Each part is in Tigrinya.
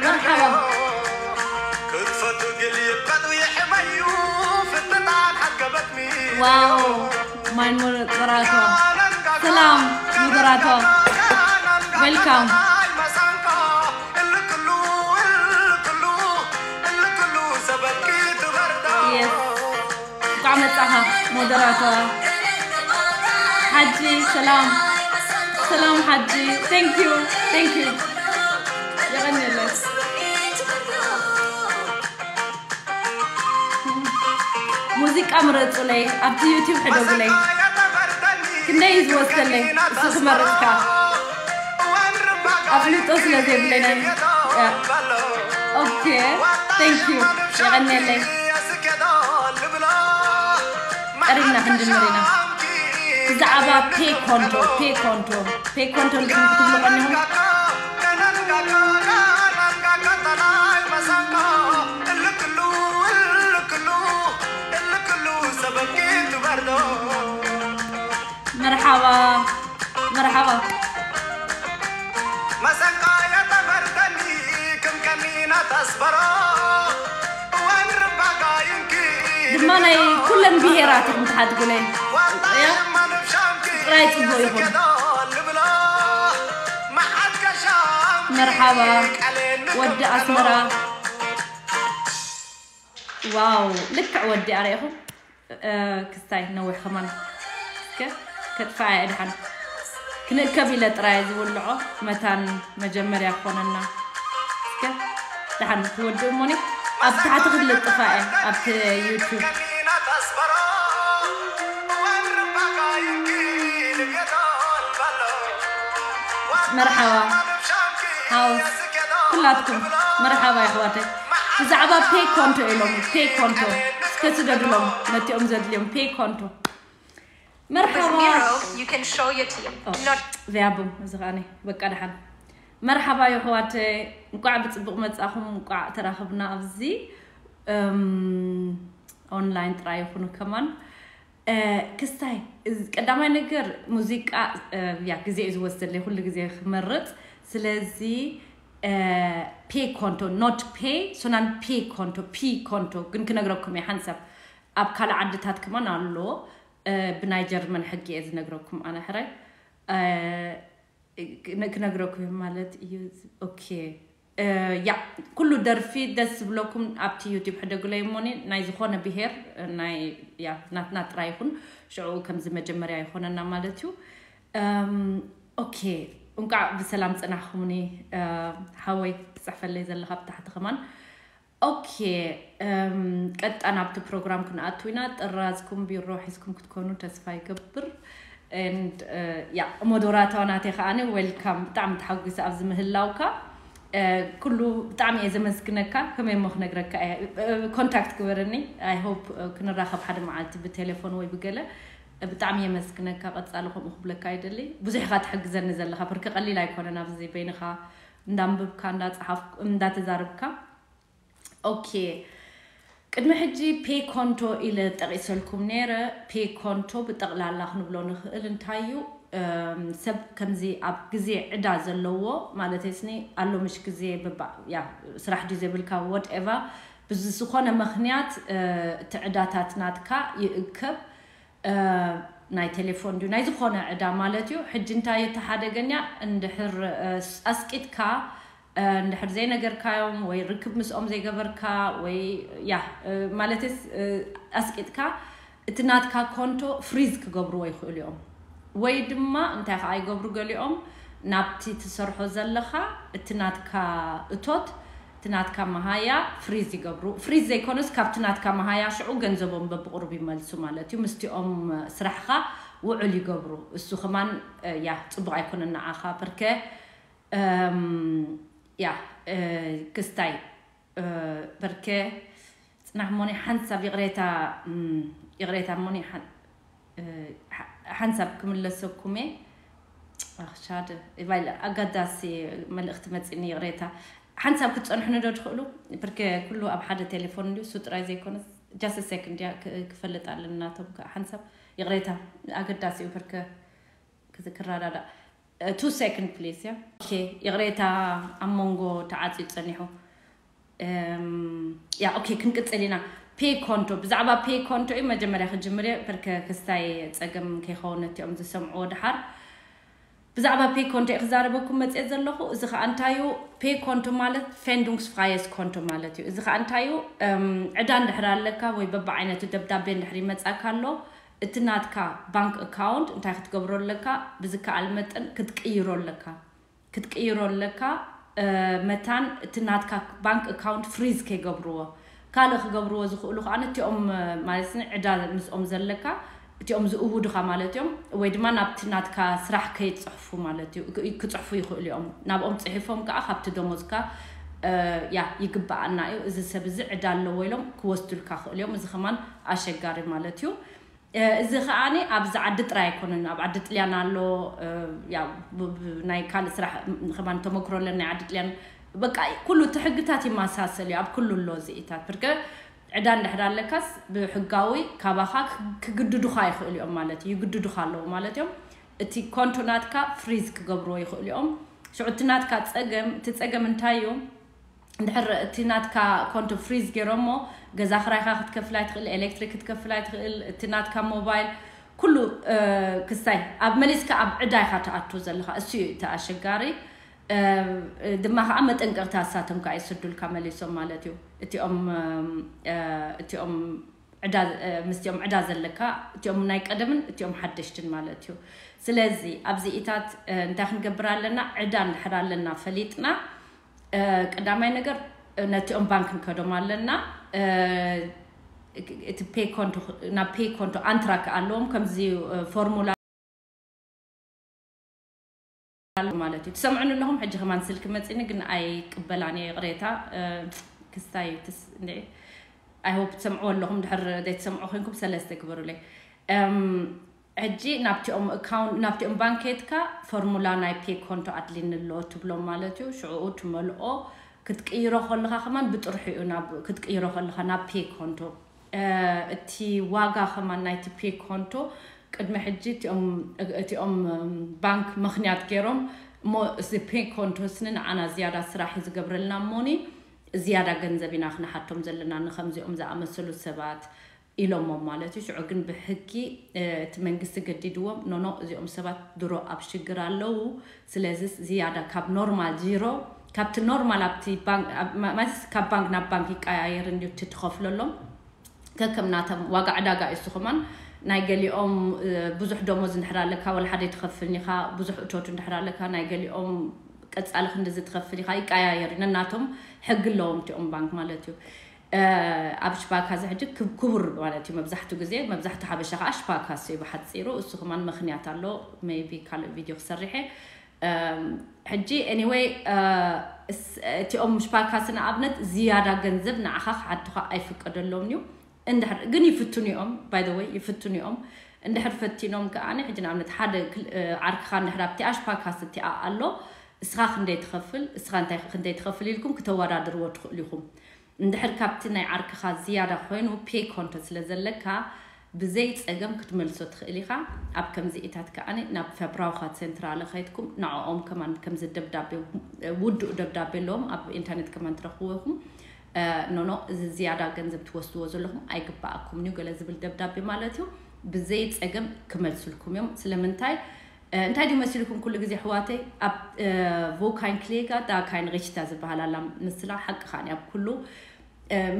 መርሓባ። ክትፈቱ ግል ይበጡ ይሕመዩ ፍትታት ሓገበት ሚ ዋው ማይ ሞደራቶ ሰላም ሞደራቶ ዌልካም። Yes. እንኳዕ መጻኻ ሞደራቶ ሓጂ። ሰላም ሰላም ሓጂ። Thank you, thank you። የቐንየለይ። ሙዚቃ ምረጹለይ ኣብቲ ዩቲዩብ ሕደጉለይ። ክንደይ እዩ ዝወስደለይ እሱ ክመርጽካ ኣፍልጦ ስለ ዘይብለይ ናይ ኦኬ። Thank you። የቐንየለይ። ቀሪብና ክንጅምር ኢና። ብዛዕባ ፔ ኮንቶ ፔ ኮንቶ ፔ ኮንቶ ንኩም ክትብሉ ቀኒኹም። መርሓባ መርሓባ። ድማ ናይ ኩለን ብሄራት ኢኹም ትሓድጉለይ። እያ። ጥራይ ጽቡቕ ይኹን። መርሓባ ወዲ ኣስመራ። ዋው ልክዕ ወዲ ኣርኢኹም። ክስታይ ነዊሕ ከማን እስከ ከጥፋ እየ ድሓን ክንእከብ ኢለ ጥራይ ዝውልዖ መታን መጀመርያ ክኾነና እስከ ድሓን ክወድእ እሞኒ ኣብ ታሕቲ ክልጥፋ እየ ኣብቲ ዩቱብ። መርሓባ ሃውስ ኩላትኩም መርሓባ ይሕዋተይ። ብዛዕባ ፔ ኮንቶ ኢሎም ፔ ኮንቶ እስከ ስደድሎም ነቲኦም ዘድልዮም ፔ ኮንቶ። መርሓባ። Miro, you can show your team. ኦ፣ Not ዚያቡ እዚ ኸዓኒ በቃ ደሓን። መርሓባ ይሕዋተይ እንቋዕ ብጽቡቕ መጻኹም እንቋዕ ተራኽብና ኣብዚ እም፣ ኦንላይን ጥራይ ይኹኑ ከማን። ክስታይ ቀዳማይ ነገር ሙዚቃ ያ ግዜ እዩ ዝወስደለይ ኩሉ ግዜ ክመርፅ። ስለዚ ፔ ኮንቶ ኖት ፔ ሶናን ፔ ኮንቶ ፒ ኮንቶ ግን ክነግረኩም እየ ሓንሳብ ኣብ ካልእ ዓድታት ከማን ኣሎ። ብናይ ጀርመን ሕጊ እየ ዝነግረኩም ኣነ ሕራይ ክነግረኩም ማለት እዩ። ኦኬ ያ ኩሉ ደርፊ ደስ ዝብለኩም ኣብቲ ዩቲብ ሕደጉለይ እሞኒ ናይ ዝኾነ ብሄር ናይ ያ ናትና ጥራይ ይኹን ሽዑ ከምዚ መጀመርያ ይኾነና ማለት እዩ። ኦኬ እንቋዕ ብሰላም ጽናሕኹምኒ። ሓወይ ትጽሕፈለይ ዘለኻ ብታሕቲ ከማን ኦኬ ቀጣ ናብቲ ፕሮግራም ክንኣቱ ኢና። ጥራዝኩም ቢሮ ሒዝኩም ክትኮኑ ተስፋ ይገብር። ያ ሞዶራታ ናተይ ከዓኒ ዌልካም ብጣዕሚ ተሓጒሰ ኣብዚ ምህላውካ። ኩሉ ብጣዕሚ እየ ዘመስግነካ። ከመይ እሞ ክነግረካ እየ ኮንታክት ግበረኒ። ኣይ ሆፕ ክንራኸብ ሓደ መዓልቲ ብቴሌፎን ወይ ብገለ። ብጣዕሚ የመስግነካ። ቀጻሊ ከምኡ ክብለካ ይደሊ። ብዙሕ ኢኻ ትሕግዘኒ ዘለኻ ብርክ ቀሊል ኣይኮነን ኣብዚ በይንኻ እንዳንብብካ እንዳተዛረብካ። ኦኬ ቅድሚ ሕጂ ፔ ኮንቶ ኢለ ጠቒሰልኩም ነይረ። ፔ ኮንቶ ብጠቕላላ ክንብሎ ንኽእል እንታይ እዩ? ሰብ ከምዚ ኣብ ግዜ ዕዳ ዘለዎ ማለት ስኒ ኣሎ ምሽ ግዜ ስራሕ ድዩ ዘይብልካ ወድኤቫ ብዝኾነ ምኽንያት እቲ ዕዳታት ናትካ ይእከብ። ናይ ቴሌፎን ድዩ ናይ ዝኾነ ዕዳ ማለት እዩ። ሕጂ እንታይ እቲ ሓደገኛ እንድሕር ኣስቂጥካ እንድሕር ዘይነገርካዮም ወይ ርክብ ምስኦም ዘይገበርካ ወይ ያ ማለትስ ኣስቂጥካ እቲ ናትካ ኮንቶ ፍሪዝ ክገብርዎ ይኽእሉ እዮም። ወይ ድማ እንታይ ከዓ ይገብሩ ገሊኦም ናብቲ ትሰርሖ ዘለኻ እቲ ናትካ እቶት እቲ ናትካ መሃያ ፍሪዝ ይገብሩ። ፍሪዝ ዘይኮነስ ካብቲ ናትካ መሃያ ሽዑ ገንዘቦም በብቕሩብ ይመልሱ ማለት እዩ። ምስቲኦም ስራሕኻ ውዕል ይገብሩ። እሱ ከማን ያ ፅቡቕ ኣይኮነን ንዓኻ ብርከ ያ ክስታይ በርከ ፅናሕ ሞኒ ሓንሳብ ይቕሬታ ይቕሬታ ሞኒ ሓንሳብ ክምለሰኩም እየ። ሻደ ባይለ ኣጋዳሲ መልእኽቲ መፂኒ ይቕሬታ ሓንሳብ ክትፀንሕኒ ዶ ትኽእሉ? ብርከ ኩሉ ኣብ ሓደ ቴሌፎን እንዲዩ እሱ ጥራይ ዘይኮነስ ጃስት ሴክንድ እያ ክፈልጥ ኣለና ናቶም ሓንሳብ ይቕሬታ ኣገዳሲ እዩ ብርከ ክራዳዳእ Two second please. ያ okay፣ ይቕሬታ፣ ኣብ መንጎ ተዓፅዩ ፀኒሑ። ያ okay፣ ክንቅፅል ኢና። ፔ ኮንቶ፣ ብዛዕባ ፔ ኮንቶ እዩ መጀመርያ ክጅምር እየ፣ ብርከ ክስታይ ፀገም ከይኸውን ነቲኦም ዝሰምዕዎ ድሓር። ብዛዕባ ፔ ኮንቶ እየ ክዛረበኩም መፅኤ ዘለኹ። እዚ ከዓ እንታዩ? ፔ ኮንቶ ማለት ፌንዱንግስፍራየስ ኮንቶ ማለት እዩ። እዚ ከዓ እንታዩ? ዕዳ እንድሕር ኣለካ ወይ በብዓይነቱ ደብዳቤ እንድሕር ይመፃካ ኣሎ፣ እቲ ናትካ ባንክ ኣካውንት እንታይ ክትገብሮ ኣለካ? ብዝከኣል መጠን ክትቅይሮ ኣለካ ክትቅይሮ ኣለካ። መታን እቲ ናትካ ባንክ ኣካውንት ፍሪዝ ከይገብርዎ፣ ካልእ ክገብርዎ ዝኽእሉ ከዓ ነቲኦም ማለት ዕዳ ምስኦም ዘለካ እቲኦም ዝእውዱኻ ማለት እዮም። ወይ ድማ ናብቲ ናትካ ስራሕ ከይፅሕፉ ማለት እዩ፣ ክፅሕፉ ይኽእሉ እዮም። ናብኦም ፅሒፎም ከዓ ካብቲ ደሞዝካ ያ ይግበኣና እዩ፣ እዚ ሰብ እዚ ዕዳ ኣለዎ ኢሎም ክወስዱልካ ክእሉ እዮም። እዚ ከማን ኣሸጋሪ ማለት እዩ። እዚ ከዓኒ ኣብዚ ዓዲ ጥራይ ኣይኮነን፣ ኣብ ዓዲ ጥልያን ኣሎ። ናይ ካልእ ስራሕ ከማን ተመክሮ ኣለን ናይ ዓዲ ጥልያን። በቃ ኩሉ እቲ ሕግታት ይመሳሰል እዩ፣ ኣብ ኩሉ ኣሎ እዚኢታት። ብርገ ዕዳ እንድሕር ኣለካስ ብሕጋዊ ካባኻ ክግድዱኻ ይኽእሉ እዮም ማለት እዩ፣ ይግድዱኻ ኣለዉ ማለት እዮም። እቲ ኮንቶ ናትካ ፍሪዝ ክገብርዎ ይኽእሉ እዮም። ሽዑ እቲ ናትካ ፀገም፣ እቲ ፀገም እንታይ እዩ? እንድሕር እቲ ናትካ ኮንቶ ፍሪዝ ገይሮሞ፣ ገዛ ክራይካ ክትከፍል ኣይትኽእል፣ ኤሌክትሪክ ክትከፍል ኣይትኽእል፣ እቲ ናትካ ሞባይል ኩሉ ክስታይ ኣብ መሊስካ ኣብ ዕዳ ኢኻ ትኣቱ ዘለኻ። እሱ እዩ እቲ ኣሸጋሪ። ድማ ከዓ መጠንቀቕታ እሳቶም ከዓ ይስዱልካ መሊሶም ማለት እዩ። እቲኦም እቲኦም ዕዳ ምስቲኦም ዕዳ ዘለካ፣ እቲኦም ናይ ቀደምን እቲኦም ሓደሽትን ማለት እዩ። ስለዚ ኣብዚ ኢታት እንታይ ክንገብር ኣለና? ዕዳ እንድሕር ኣለና ፈሊጥና፣ ቀዳማይ ነገር ነቲኦም ባንክ ንከዶም ኣለና። እቲ ፔ ኮንቶ፣ ናብ ፔ ኮንቶ ኣንትራክ ኣለዎም ከምዚ ፎርሙላ ኣሎ ማለት እዩ። ትሰምዑኒ ኣለኹም? ሕጂ ከማን ስልኪ መፂኒ ግን ኣይቅበላን እየ፣ ይቕሬታ። ክስታይ ትስ እንደ I hope ትሰምዕዎ ኣለኹም። ድሕር ዘይትሰምዑ ኮይንኩም ሰለስተ ግበሩለይ። ሕጂ ናብቲኦም ኣካውንት፣ ናብቲኦም ባንክ ከይድካ ፎርሙላ ናይ ፔ ኮንቶ ኣድሊኒ ኣሎ ትብሎም ማለት እዩ። ሽዕኡ ትመልኦ። ክትቅይሮ ከለኻ ከማን ብጥርሑ እዩ ናብ ክትቅይሮ ከለኻ ናብ ፔ ኮንቶ። እቲ ዋጋ ከማን ናይቲ ፔ ኮንቶ ቅድሚ ሕጂ እቲኦም ባንክ ምኽንያት ገይሮም እሞ እዚ ፔ ኮንቶ ስኒ ንዓና ዝያዳ ስራሕ እዩ ዝገብረልና እሞኒ ዝያዳ ገንዘብ ኢና ክንሓቶም ዘለና ንከምዚኦም ዝኣመሰሉ ሰባት ኢሎሞም ማለት እዩ። ሽዑ ግን ብሕጊ እቲ መንግስቲ ገዲድዎም ኖኖ እዚኦም ሰባት ድሮ ኣብ ሽግር ኣለዉ። ስለዚ ዝያዳ ካብ ኖርማል ዚሮ ካብቲ ኖርማል ኣብቲ ማለት ካብ ባንክ ናብ ባንክ ይቀያየር እንዲ እቲ ትኸፍለሎም ከከም ናቶም ዋጋ ዕዳጋ እዩ። እሱ ከማን ናይ ገሊኦም ብዙሕ ደሞዝ እንድሕር ኣለካ ወላ ሓደ ትኸፍልን ኢኻ፣ ብዙሕ እቶት እንድሕር ኣለካ ናይ ገሊኦም ቀፃሊ ክንድዚ ትኸፍል ኢኻ፣ ይቀያየር እዩ። ነናቶም ሕጊ ኣለዎም እቲኦም ባንክ ማለት እዩ። ኣብ ሽባካ እዚ ሕጂ ክቡር ማለት እዩ። መብዛሕቱ ግዜ መብዛሕቱ ሓበሻ ከዓ ሽባካ እሱ እዩ ብሓፂሩ። እሱ ከማን ምኽንያት ኣሎ፣ maybe ካልእ ቪድዮ ክሰርሐ። ሕጂ anyway እቲኦም ሽባካስ ንኣብነት ዝያዳ ገንዘብ ንዓኻ ክሓቱኻ ኣይፍቀደሎም እዩ። እንድሕር ግን ይፍትኑ እዮም፣ by the way ይፍትኑ እዮም። እንድሕር ፈቲኖም ከኣ ሕጂ ንኣብነት ሓደ ዓርክኻ እንድሕር ኣብቲ ኣሽባካስ እቲኣ ኣሎ እስኻ ክንደይ ትኸፍል እስኻ እንታይ ክንደይ ትኸፍል ኢልኩም ክተወዳድርዎ ትኽእሉ ኢኹም። እንድሕር ካብቲ ናይ ዓርክኻ ዝያዳ ኮይኑ ፔ ኮንቶ ስለ ዘለካ ብዘይ ጸገም ክትመልሶ ትኽእል ኢኻ። ኣብ ከምዚ ኢታት ከኣ ናብ ፈብራውኻ ሴንትራለ ከይድኩም ንዕኦም ከማን ከምዚ ደብዳቤ ውዱእ ደብዳቤ ኣለዎም ኣብ ኢንተርኔት ከማን ትረኽብዎ ኢኹም። ኖኖ እዚ ዝያዳ ገንዘብ ትወስድዎ ዘለኹም ኣይግባኣኩም እዩ ገለ ዝብል ደብዳቤ ማለት እዩ። ብዘይ ጸገም ክመልስልኩም እዮም። ስለምንታይ እንታይ ድዩ መሲልኩም ኩሉ ግዜ ኣሕዋተይ ኣብ ቮካይን ክሌጋ ዳካይን ሪሽታ ዝበሃል ኣላ ምስላ ሓቂ ኻኒ ኣብ ኩሉ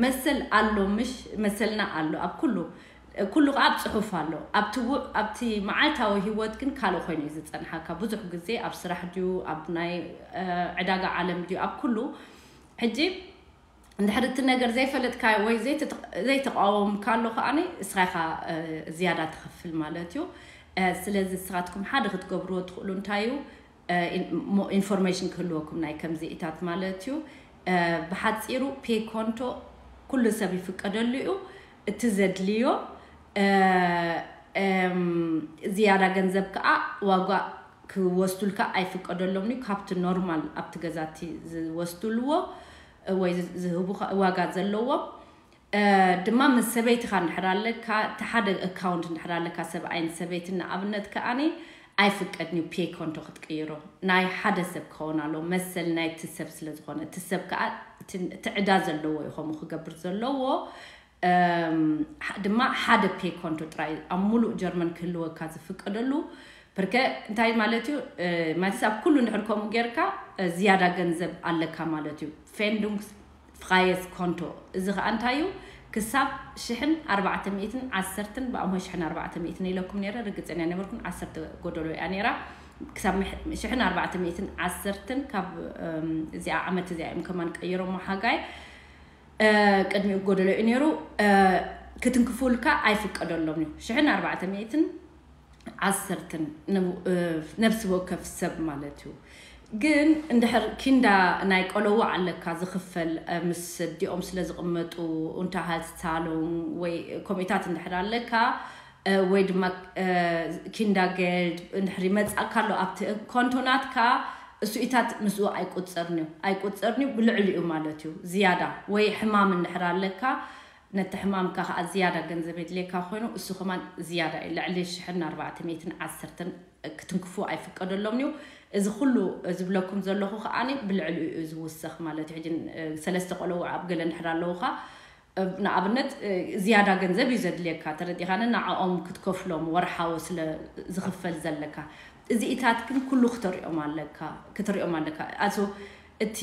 መሰል ኣሎ ምሽ መሰልና ኣሎ ኣብ ኩሉ ኩሉ ከዓ ኣብ ፅሑፍ ኣሎ ኣብቲ መዓልታዊ ህይወት ግን ካልእ ኮይኑ እዩ ዝፀንሓካ ብዙሕ ግዜ ኣብ ስራሕ ድዩ ኣብ ናይ ዕዳጋ ዓለም ድዩ ኣብ ኩሉ ሕጂ እንድሕር እቲ ነገር ዘይፈለጥካዮ ወይ ዘይተቃወምካ ኣሎ ከዓኒ እስኻ ኢኻ ዝያዳ ትኸፍል ማለት እዩ። ስለዚ ንስኻትኩም ሓደ ክትገብርዎ ትኽእሉ እንታይ እዩ? ኢንፎርሜሽን ክህልወኩም ናይ ከምዚ ኢታት ማለት እዩ። ብሓፂሩ ፔ ኮንቶ ኩሉ ሰብ ይፍቀደሉ እዩ። እቲ ዘድልዮ ዝያዳ ገንዘብ ከዓ ዋጋ ክወስዱልካ ኣይፍቀደሎም እዩ። ካብቲ ኖርማል ኣብቲ ገዛቲ ዝወስዱልዎ ወይ ዝህቡ ዋጋ ዘለዎም ድማ ምስ ሰበይትኻ እንድሕር ኣለካ እቲ ሓደ ኣካውንት እንድሕር ኣለካ ሰብኣይን ሰበይትን ንኣብነት ከዓኒ ኣይፍቀድን እዩ ፔ ኮንቶ ክትቅይሮ። ናይ ሓደ ሰብ ክኸውን ኣለዎ፣ መሰል ናይቲ ሰብ ስለ ዝኾነ፣ እቲ ሰብ ከዓ እቲ እቲ ዕዳ ዘለዎ እዩ ከምኡ ክገብር ዘለዎ። ድማ ሓደ ፔ ኮንቶ ጥራይ ኣብ ሙሉእ ጀርመን ክህልወካ ዝፍቀደሉ። ብርከ እንታይ ማለት እዩ? ማለት ኣብ ኩሉ እንድሕር ከምኡ ጌርካ ዝያዳ ገንዘብ ኣለካ ማለት እዩ። ፌንዱንግስ ፍራየስ ኮንቶ፣ እዚ ከዓ እንታይ እዩ? ክሳብ ሽሕን ኣርባዕተ ሚእትን ዓሰርትን ብኣምሆ ሽሕን ኣርባዕተ ሚእትን ኢለኩም ነይረ፣ ርግፀኛ ነበርኩን ዓሰርተ ጎደሎ እያ ነይራ። ክሳብ ሽሕን ኣርባዕተ ሚእትን ዓሰርትን ካብ እዚኣ ዓመት እዚኣ እዮም ከማን ቀይሮሞ ሓጋይ። ቅድሚኡ ጎደሎ እዩ ነይሩ። ክትንክፉልካ ኣይፍቀደሎም እዩ። ሽሕን ኣርባዕተ ሚእትን ዓሰርትን ነፍሲ ወከፍ ሰብ ማለት እዩ። ግን እንድሕር ኪንዳ ናይ ቆለዋ ኣለካ ዝኽፈል ምስ ኣዲኦም ስለ ዝቕመጡ፣ ኡንተርሃልትስዛhlung ወይ ኮሚታት እንድሕር ኣለካ፣ ወይ ድማ ኪንዳ ጌልድ እንድሕር ይመፅኣካ ኣሎ ኣብቲ ኮንቶ ናትካ፣ እሱኢታት ምስኡ ኣይቁፀርን እዩ ኣይቁፀርን እዩ ብልዕሊኡ ማለት እዩ። ዝያዳ ወይ ሕማም እንድሕር ኣለካ፣ ነቲ ሕማምካ ከዓ ዝያዳ ገንዘብ የድልየካ ኮይኑ፣ እሱ ከማን ዝያዳ እዩ። ልዕሊ ሽሕን ኣርባዕተ ሚእትን ዓሰርተን ክትንክፉ ኣይፍቀደሎም እዩ። እዚ ኩሉ ዝብለኩም ዘለኹ ከዓኒ ብልዕሊኡ እዩ ዝውሰኽ ማለት እዩ። ሕጂ ሰለስተ ቆለውዕ ኣብ ገለ እንድሕር ኣለውካ፣ ንኣብነት ዝያዳ ገንዘብ እዩ ዘድልየካ፣ ተረዲኻኒ፣ ንዕኦም ክትከፍሎም ወርሓዊ ስለ ዝኽፈል ዘለካ። እዚኢታት ግን ኩሉ ክተሪኦም ኣለካ ክትሪኦም ኣለካ ኣሶ እቲ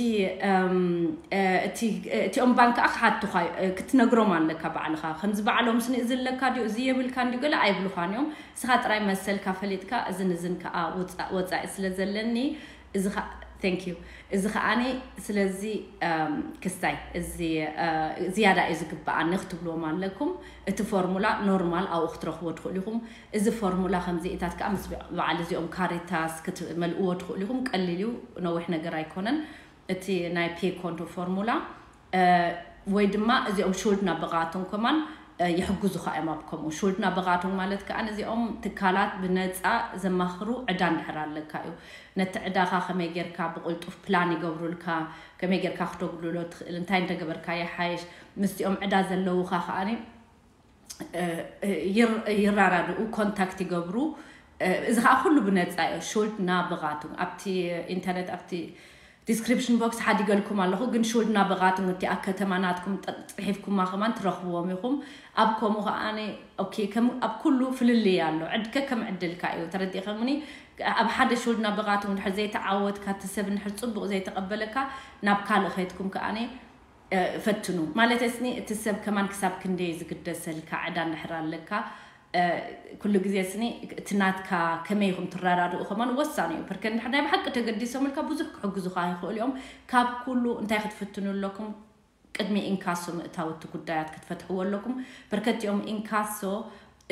እቲኦም ባንክ ከዓ ክሓቱኻ ክትነግሮም ኣለካ ባዕልኻ። ከምዚ ባዕሎም ስኒ እዚ ኣለካ ድዩ፣ እዚ የብልካ እንዲዩ ገለ ኣይብሉኻን እዮም። እስኻ ጥራይ መሰልካ ፈሊጥካ፣ እዝን እዝን ከዓ ወፃኢ ስለ ዘለኒ፣ እዚ ከዓ thank you፣ እዚ ከዓኒ ስለዚ ክስታይ እዚ ዝያዳ እዩ ዝግበኣኒ ክትብልዎም ኣለኩም። እቲ ፎርሙላ ኖርማል ኣብኡ ክትረኽቦ ትኽእሉ ኢኹም። እዚ ፎርሙላ ከምዚኢታት ከዓ ምስ በዓል እዚኦም ካሪታስ ክትመልእዎ ትኽእሉ ኢኹም። ቀሊል እዩ፣ ነዊሕ ነገር ኣይኮነን። እቲ ናይ ፔ ኮንቶ ፎርሙላ ወይ ድማ እዚኦም ሹልድና ብቓቶም ከማን ይሕግዙኻ እዮም። ኣብ ከምኡ ሹልድና ብቓቶም ማለት ከዓ እዚኦም ትካላት ብነፃ ዘማኽሩ ዕዳ እንድሕር ኣለካ እዩ። ነቲ ዕዳኻ ከመይ ጌርካ ብቕልጡፍ ፕላን ይገብሩልካ፣ ከመይ ጌርካ ክተጉድሎ ትኽእል፣ እንታይ እንተገበርካ ይሓይሽ፣ ምስቲኦም ዕዳ ዘለውኻ ከዓኒ ይራዳድኡ፣ ኮንታክት ይገብሩ። እዚ ከዓ ኩሉ ብነፃ እዩ። ሹልድና ብቓቶም ኣብቲ ኢንተርኔት ኣብቲ ዲስክሪፕሽን ቦክስ ሓዲገልኩም ኣለኹ፣ ግን ሹልድና ብቓቶም እቲ ኣብ ከተማ ናትኩም ፅሒፍኩማ ከማን ትረኽብዎም ኢኹም። ኣብ ከምኡ ከዓ ኦኬ፣ ኣብ ኩሉ ፍልልይ ኣሎ። ዕድከ ከም ዕድልካ እዩ፣ ተረዲእከምኒ? ኣብ ሓደ ሹልድና ብቓቶም እንድሕር ዘይተዓወትካ፣ እቲ ሰብ እንድሕር ፅቡቕ ዘይተቐበለካ፣ ናብ ካልእ ከይትኩም ከዓ ፈትኑ ማለት ስኒ። እቲ ሰብ ከማን ክሳብ ክንደይ ዝግደሰልካ ዕዳ እንድሕር ኣለካ፣ ኩሉ ግዜ ስኒ እቲ ናትካ ከመይ ኢኹም ትረዳድኡ ከማን ወሳኒ እዩ። ፐርከ እንድሕር ናይ ብሓቂ ተገዲሶምልካ ብዙሕ ክሕግዙኻ ይኽእሉ እዮም። ካብ ኩሉ እንታይ ክትፍትኑ ኣለኩም? ቅድሚ ኢንካሶ ምእታው እቲ ጉዳያት ክትፈትሕዎ ኣለኩም። ፐርከ እቲኦም ኢንካሶ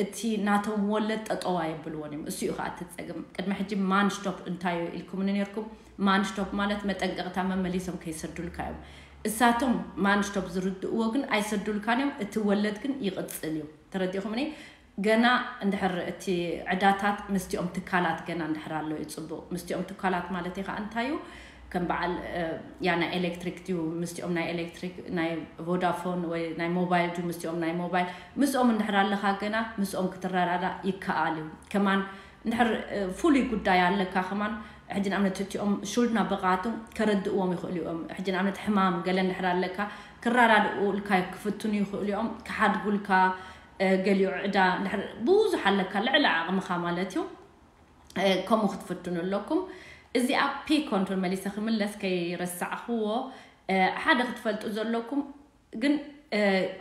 እቲ ናቶም ወለድ ጠጠው ኣየብልዎን እዮም። እሱ እዩ ከዓ እቲ ፀገም። ቅድሚ ሕጂ ማንሽቶፕ እንታይ እዩ ኢልኩምኒ ነርኩም? ማንሽቶፕ ማለት መጠንቀቕታ፣ መመሊሶም ከይሰዱልካ እዮም። እሳቶም ማንሽቶፕ ዝርድእዎ ግን ኣይሰዱልካን እዮም። እቲ ወለድ ግን ይቕፅል እዩ። ተረዲኹምኒ? ገና እንድሕር እቲ ዕዳታት ምስቲኦም ትካላት ገና እንድሕር ኣሎ እዩ ፅቡቕ። ምስቲኦም ትካላት ማለት ከዓ እንታይ እዩ? ከም በዓል ያ ናይ ኤሌክትሪክ ድዩ ምስቲኦም ናይ ኤሌክትሪክ፣ ናይ ቮዳፎን ወይ ናይ ሞባይል ድዩ ምስቲኦም ናይ ሞባይል፣ ምስኦም እንድሕር ኣለኻ ገና ምስኦም ክትረዳዳእ ይከኣል እዩ። ከማን እንድሕር ፍሉይ ጉዳይ ኣለካ ከማን፣ ሕጂ ንኣብነት እቲኦም ሹልድና ብቓቶም ከረድእዎም ይኽእሉ እዮም። ሕጂ ንኣብነት ሕማም ገለ እንድሕር ኣለካ ክረዳድኡልካ ክፍትኑ ይኽእሉ እዮም። ክሓድጉልካ፣ ገሊኡ ዕዳ እንድሕር ብዙሕ ኣለካ ልዕሊ ዓቕምኻ ማለት እዩ። ከምኡ ክትፍትኑ ኣለኩም። እዚኣ ፔ ኮንትሮል መሊሰ ክምለስ ከይረሳዕኽዎ፣ ሓደ ክትፈልጡ ዘለኩም ግን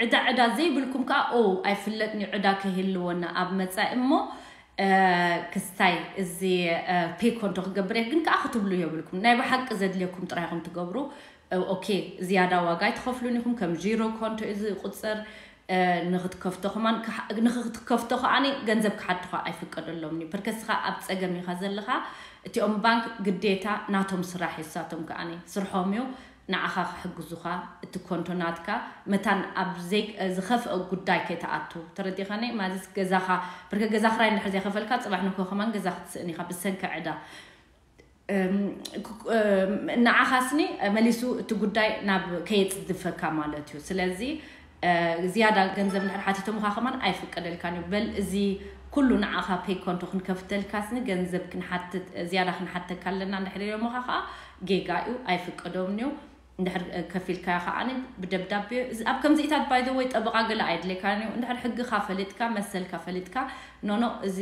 ዕዳ ዕዳ ዘይብልኩም ከዓ ኦ ኣይፍለጥን እዩ ዕዳ ከይህልወና ኣብ መፃኢ እሞ ክስታይ እዚ ፔ ኮንቶ ክገብር እየ ግን ከዓ ክትብሉ የብልኩም። ናይ ብሓቂ ዘድልየኩም ጥራይ ኢኹም ትገብሩ። ኦኬ፣ ዝያዳ ዋጋ ኣይትኸፍሉን ኢኹም። ከም ጂሮ ኮንቶ እዩ ዝቁፅር። ንክትከፍቶ ከማን ንክትከፍቶ ከዓኒ ገንዘብ ክሓቱኻ ኣይፍቀደሎምን እዩ። ፐርከስኻ ኣብ ፀገም ኢኻ ዘለኻ። እቲኦም ባንክ ግዴታ ናቶም ስራሕ ይሳቶም ከዓኒ ስርሖም እዩ ንዓኻ ክሕግዙኻ። እቲ ኮንቶ ናትካ መታን ኣብ ዝኸፍአ ጉዳይ ከይተኣቱ ተረዲኻኒ። ማለትስ ገዛኻ ፐርከ ገዛ ክራይ እንድሕር ዘይኸፈልካ ፅባሕ ንግሆ ከማን ገዛ ክትስእን ኢኻ ብሰንኪ ዕዳ። ንዓኻስኒ መሊሱ እቲ ጉዳይ ናብ ከየፅድፈካ ማለት እዩ። ስለዚ ዝያዳ ገንዘብ እንድሕር ሓቲቶምኻ ከማን ኣይፍቀደልካን እዩ። በል እዚ ኩሉ ንዓኻ ፔይ ኮንቶ ክንከፍተልካስኒ ገንዘብ ክንሓትት ዝያዳ ክንሓተካ ኣለና እንድሕር ኢሎምኻ ከዓ ጌጋ እዩ ኣይፍቀዶምን እዩ። እንድሕር ከፊልካዮ ከዓ ብደብዳቤ ኣብ ከምዚኢታት ባይዘወይ ጠበቓ ገለ ኣይድሌካን እዩ። እንድሕር ሕግኻ ፈሊጥካ መሰልካ ፈሊጥካ ኖኖ እዚ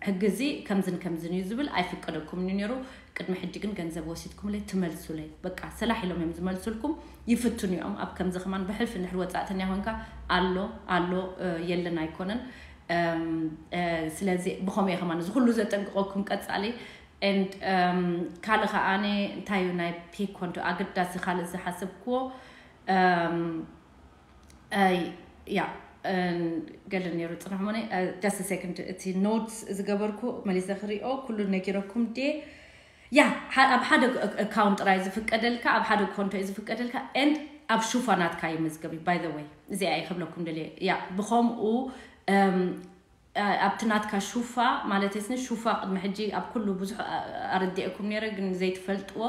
ሕጊ እዚ ከምዝን ከምዝን እዩ ዝብል ኣይፍቀደኩምን እዩ ነይሩ። ቅድሚ ሕጂ ግን ገንዘብ ወሲድኩምለይ ትመልሱለይ በቃ ሰላሕ ኢሎም እዮም ዝመልሱልኩም። ይፍትኑ እዮም ኣብ ከምዚ ከማን ብሕልፊ እንድሕር ወፃእተኛ ኮንካ ኣሎ ኣሎ የለን ኣይኮነን። ስለዚ ብኸምኡ እየ ከማን እዚ ኩሉ ዘጠንቅቐኩም ቀፃሊ። And ካልእ ከዓኒ እንታይ እዩ ናይ ፔይ ኮንቶ ኣገዳሲ ካልእ ዝሓሰብክዎ ያ ገለ ነይሩ ፅናሕ ሞነ just second እቲ ኖትስ ዝገበርኩ መሊሰ ክሪኦ ኩሉ ነጊረኩም ድየ? ያ ኣብ ሓደ ኣካውንት ጥራይ ዝፍቀደልካ ኣብ ሓደ ኮንቶ እዩ ዝፍቀደልካ። And ኣብ ሹፋ ናትካ ይመዝገብ እዩ። By the way እዚኣ እየ ክብለኩም ደልየ ያ ብኸምኡ ኣብቲ ናትካ ሹፋ ማለት ስኒ ሹፋ ቅድሚ ሕጂ ኣብ ኩሉ ብዙሕ ኣረዲኤኩም ነይረ ግን ዘይትፈልጥዎ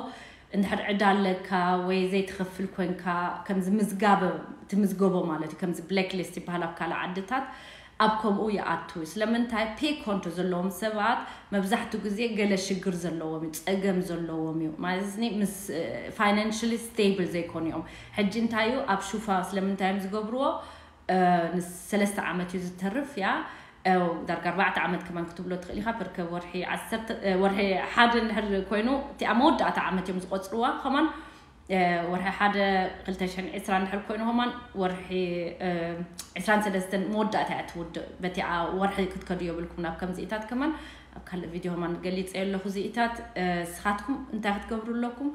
እንድሕር ዕዳ ኣለካ ወይ ዘይትኸፍል ኮንካ ከምዚ ምዝጋብ ትምዝገቦ ማለት እዩ። ከምዚ ብላክ ሊስት ይበሃል ኣብ ካልእ ዓድታት ኣብ ከምኡ ይኣቱ እዩ። ስለምንታይ ፔይ ኮንቶ ዘለዎም ሰባት መብዛሕትኡ ግዜ ገለ ሽግር ዘለዎም እዩ፣ ፀገም ዘለዎም እዩ ማለት ስኒ ምስ ፋይናንሽሊ ስቴብል ዘይኮኑ እዮም። ሕጂ እንታይ እዩ ኣብ ሹፋ ስለምንታይ እዮም ዝገብርዎ? ንሰለስተ ዓመት እዩ ዝተርፍ ያ ዳርጋ ኣርባዕተ ዓመት ከማን ክትብሎ ትኽእል ኢኻ። ብርከ ወርሒ ዓሰርተ ወርሒ ሓደ እንድሕር ኮይኑ እቲኣ መወዳእታ ዓመት እዮም ዝቆፅርዋ ከማን ወርሒ ሓደ ክልተ ሽሕን ዕስራ እንድሕር ኮይኑ ከማን ወርሒ ዕስራን ሰለስተን መወዳእታ እያ ትውድእ። በቲኣ ወርሒ ክትከዱ የብልኩም ናብ ከምዚኢታት ከማን ኣብ ካልእ ቪድዮ ከማን ገሊፀ ኣለኹ። እዚኢታት ስኻትኩም እንታይ ክትገብሩ ኣለኩም?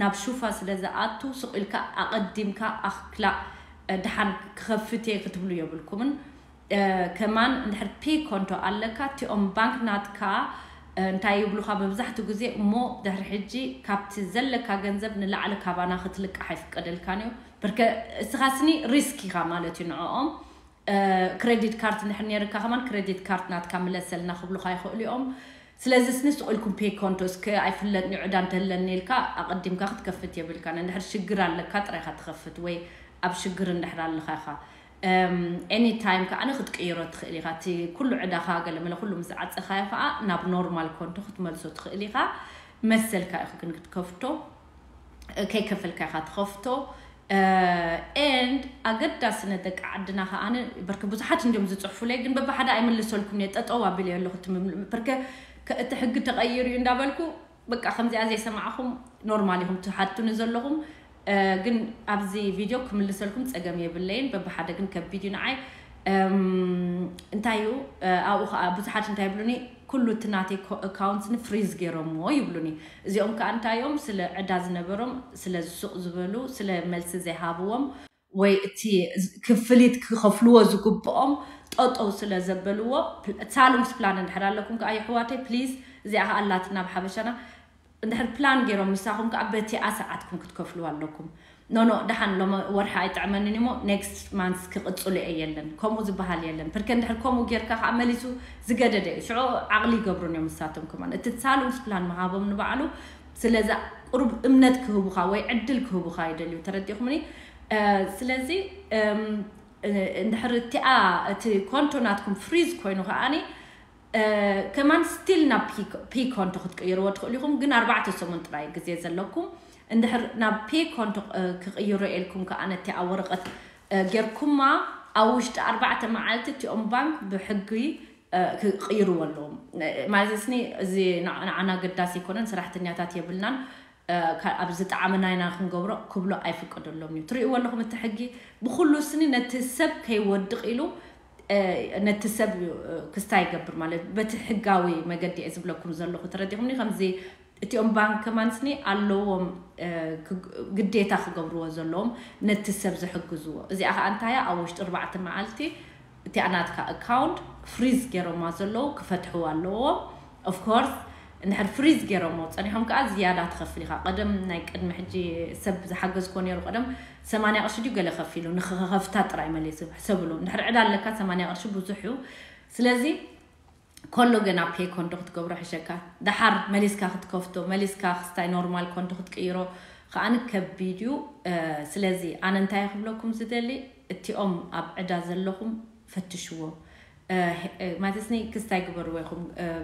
ናብ ሹፋ ስለ ዝኣቱ ስቕ ኢልካ ኣቐዲምካ ኣኽላ ድሓን ክኸፍት እየ ክትብሉ የብልኩምን። ከማን እንድሕር ፔይ ኮንቶ ኣለካ እቲኦም ባንክ ናትካ እንታይ ይብሉካ መብዛሕትኡ ግዜ እሞ ድሕሪ ሕጂ ካብቲ ዘለካ ገንዘብ ንላዕሊ ካባና ክትልቃሕ ኣይፍቀደልካን እዩ። ብርከ እስኻ ስኒ ሪስክ ኢኻ ማለት እዩ ንዕኦም። ክሬዲት ካርድ እንድሕር ነይርካ ከማን ክሬዲት ካርድ ናትካ ምለሰልና ክብሉካ ይኽእሉ እዮም። ስለዚ ስኒ ስቕ ኢልኩም ፔይ ኮንቶ እስከ ኣይፍለጥን እዩ ዕዳ እንተለኒ ኢልካ ኣቐዲምካ ክትከፍት የብልካን። እንድሕር ሽግር ኣለካ ጥራይካ ትኸፍት ወይ ኣብ ሽግር እንድሕር ኣለኻ ኢኻ ኤኒ ታይም ከዓኒ ክትቅይሮ ትኽእል ኢኻ። እቲ ኩሉ ዕዳኻ ገለመለ ኩሉ ምስ ዓፀኻዮ ከዓ ናብ ኖርማል ኮንቶ ክትመልሶ ትኽእል ኢኻ። መሰልካ ኢኹ ግን ክትከፍቶ ከይከፈልካ ኢኻ ትኸፍቶ። ኤንድ ኣገዳሲ ነደቂ ዓድና ከዓኒ በርከ ብዙሓት እንዲዮም ዝፅሕፉለይ ግን በብሓደ ኣይምልሰልኩም እየ ጠጠው ኣቢለ ኣለኹ። በርከ እቲ ሕጊ ተቐይሩ እዩ እንዳበልኩ በቃ ከምዚኣ ዘይሰማዕኹም ኖርማል ኢኹም ትሓቱኒ ዘለኹም። ግን ኣብዚ ቪድዮ ክምልሰልኩም ፀገም የብለይን። በብሓደ ግን ከቢድ እዩ ንዓይ። እንታይ እዩ ኣብኡ ከዓ ብዙሓት እንታይ ይብሉኒ ኩሉ እቲ ናተይ ኣካውንትስ ንፍሪዝ ገይሮምዎ ይብሉኒ። እዚኦም ከዓ እንታይ እዮም ስለ ዕዳ ዝነበሮም ስለ ዝሱቕ ዝበሉ ስለ መልሲ ዘይሃብዎም ወይ እቲ ክፍሊት ክኸፍልዎ ዝግብኦም ጠጠው ስለ ዘበልዎ ሳሉምስ ፕላን እንድሕር ኣለኩም ከዓ የሕዋተይ ፕሊዝ እዚኣ ከዓ ኣላትና ብሓበሻና እንድሕር ፕላን ገይሮም ምሳኹም ከዓ በቲኣ ሰዓትኩም ክትከፍልዋ ኣለኩም። ኖኖ ደሓን ሎ ወርሒ ኣይጥዕመንን እሞ ኔክስት ማንስ ክቕፅሉ እየ የለን ከምኡ ዝበሃል የለን። ፕርከ እንድሕር ከምኡ ጌርካ ከዓ መሊሱ ዝገደደ እዩ ሽዑ ዓቕሊ ይገብሩን እዮም ምሳቶም ከማን እቲ ሳሉምስ ፕላን ምሃቦም ንባዕሉ ስለዚ ቁሩብ እምነት ክህቡኻ ወይ ዕድል ክህቡኻ ይደልዩ ተረዲኹምኒ። ስለዚ እንድሕር እቲኣ እቲ ኮንቶ ናትኩም ፍሪዝ ኮይኑ ከዓኒ ከማን ስቲል ናብ ፒ ኮንቶ ክትቅይርዎ ትኽእሉ ኢኹም ግን ኣርባዕተ ሰሙን ጥራይ ግዜ ዘለኩም። እንድሕር ናብ ፒ ኮንቶ ክቅይሮ ኢልኩም ከዓ ነቲ ኣብ ወረቀት ጌርኩማ ኣብ ውሽጢ ኣርባዕተ መዓልቲ እቲኦም ባንክ ብሕጊ ክቅይርዎ ኣለዎም። ማለት ስኒ እዚ ንዓና ኣገዳሲ ኣይኮነን ሰራሕተኛታት የብልናን። ኣብ ዝጠዓመና ኢና ክንገብሮ ክብሎ ኣይፍቀደሎም እዩ። ትርእይዎ ኣለኹም እቲ ሕጊ ብኩሉ ስኒ ነቲ ሰብ ከይወድቕ ኢሉ ነቲ ሰብ ክስታ ይገብር ማለት በቲ ሕጋዊ መገዲ እየ ዝብለኩም ዘለኹ ተረዲኹምኒ። ከምዚ እቲኦም ባንክ ከማን ስኒ ኣለዎም ግዴታ ክገብርዎ ዘለዎም ነቲ ሰብ ዝሕግዝዎ። እዚኣ ከዓ እንታያ ኣብ ውሽጢ ኣርባዕተ መዓልቲ እቲኣ ናትካ ኣካውንት ፍሪዝ ገይሮማ ዘለዉ ክፈትሕዋ ኣለዎም። ኦፍኮርስ እንድሕር ፍሪዝ ገይሮሞ ፀኒሖም ከዓ ዝያዳ ትኸፍል ኢኻ። ቀደም ናይ ቅድሚ ሕጂ ሰብ ዝሓገዝኮ ነይሩ ቀደም ሰማንያ ቅርሺ ድዩ ገለ ከፊሉ ንክኸፍታ ጥራይ መሊሱ ሕሰብሉ። እንድሕር ዕዳ ኣለካ ሰማንያ ቅርሺ ብዙሕ እዩ። ስለዚ ኮሎ ገና ፔ ኮንዶ ክትገብሮ ሕሸካ። ደሓር መሊስካ ክትከፍቶ መሊስካ ክስታይ ኖርማል ኮንዶ ክትቅይሮ ከዓኒ ከቢድ እዩ። ስለዚ ኣነ እንታይ ክብለኩም ዝደሊ እቲኦም ኣብ ዕዳ ዘለኹም ፈትሽዎ። ማለትስኒ ክስታይ ግበርዎ ኢኹም።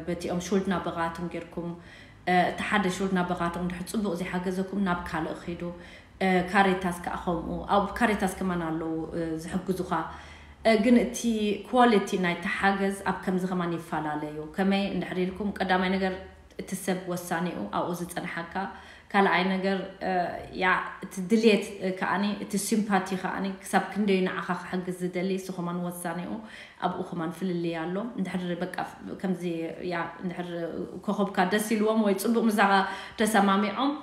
በቲኦም ሹልድና በቓቶም ጌርኩም፣ እቲ ሓደ ሹልድና በቓቶም ድሕር ጽቡቕ ዘይሓገዘኩም ናብ ካልእ ኺዱ። ካሬታስ ከዓ ከምኡ፣ ኣብ ካሬታስ ከማን ኣለዉ ዝሕግዙኻ። ግን እቲ ኳሊቲ ናይ ተሓገዝ ኣብ ከምዚ ከማን ይፈላለዩ። ከመይ እንድሕር ኢልኩም፣ ቀዳማይ ነገር እቲ ሰብ ወሳኒኡ ኣብኡ ዝጸንሓካ። ካልኣይ ነገር ያ እቲ ድልየት ከኣኒ፣ እቲ ሲምፓቲ ከኣኒ፣ ክሳብ ክንደዩ ንዓኻ ክሕግዝ ዝደሊ እሱ ከማን ወሳኒኡ፣ ኣብኡ ከማን ፍልልይ ኣሎ። እንድሕር በቃ ከምዚ ያ እንድሕር ኮኸብካ ደስ ኢልዎም ወይ ጽቡቕ ምሳኻ ተሰማሚዖም፣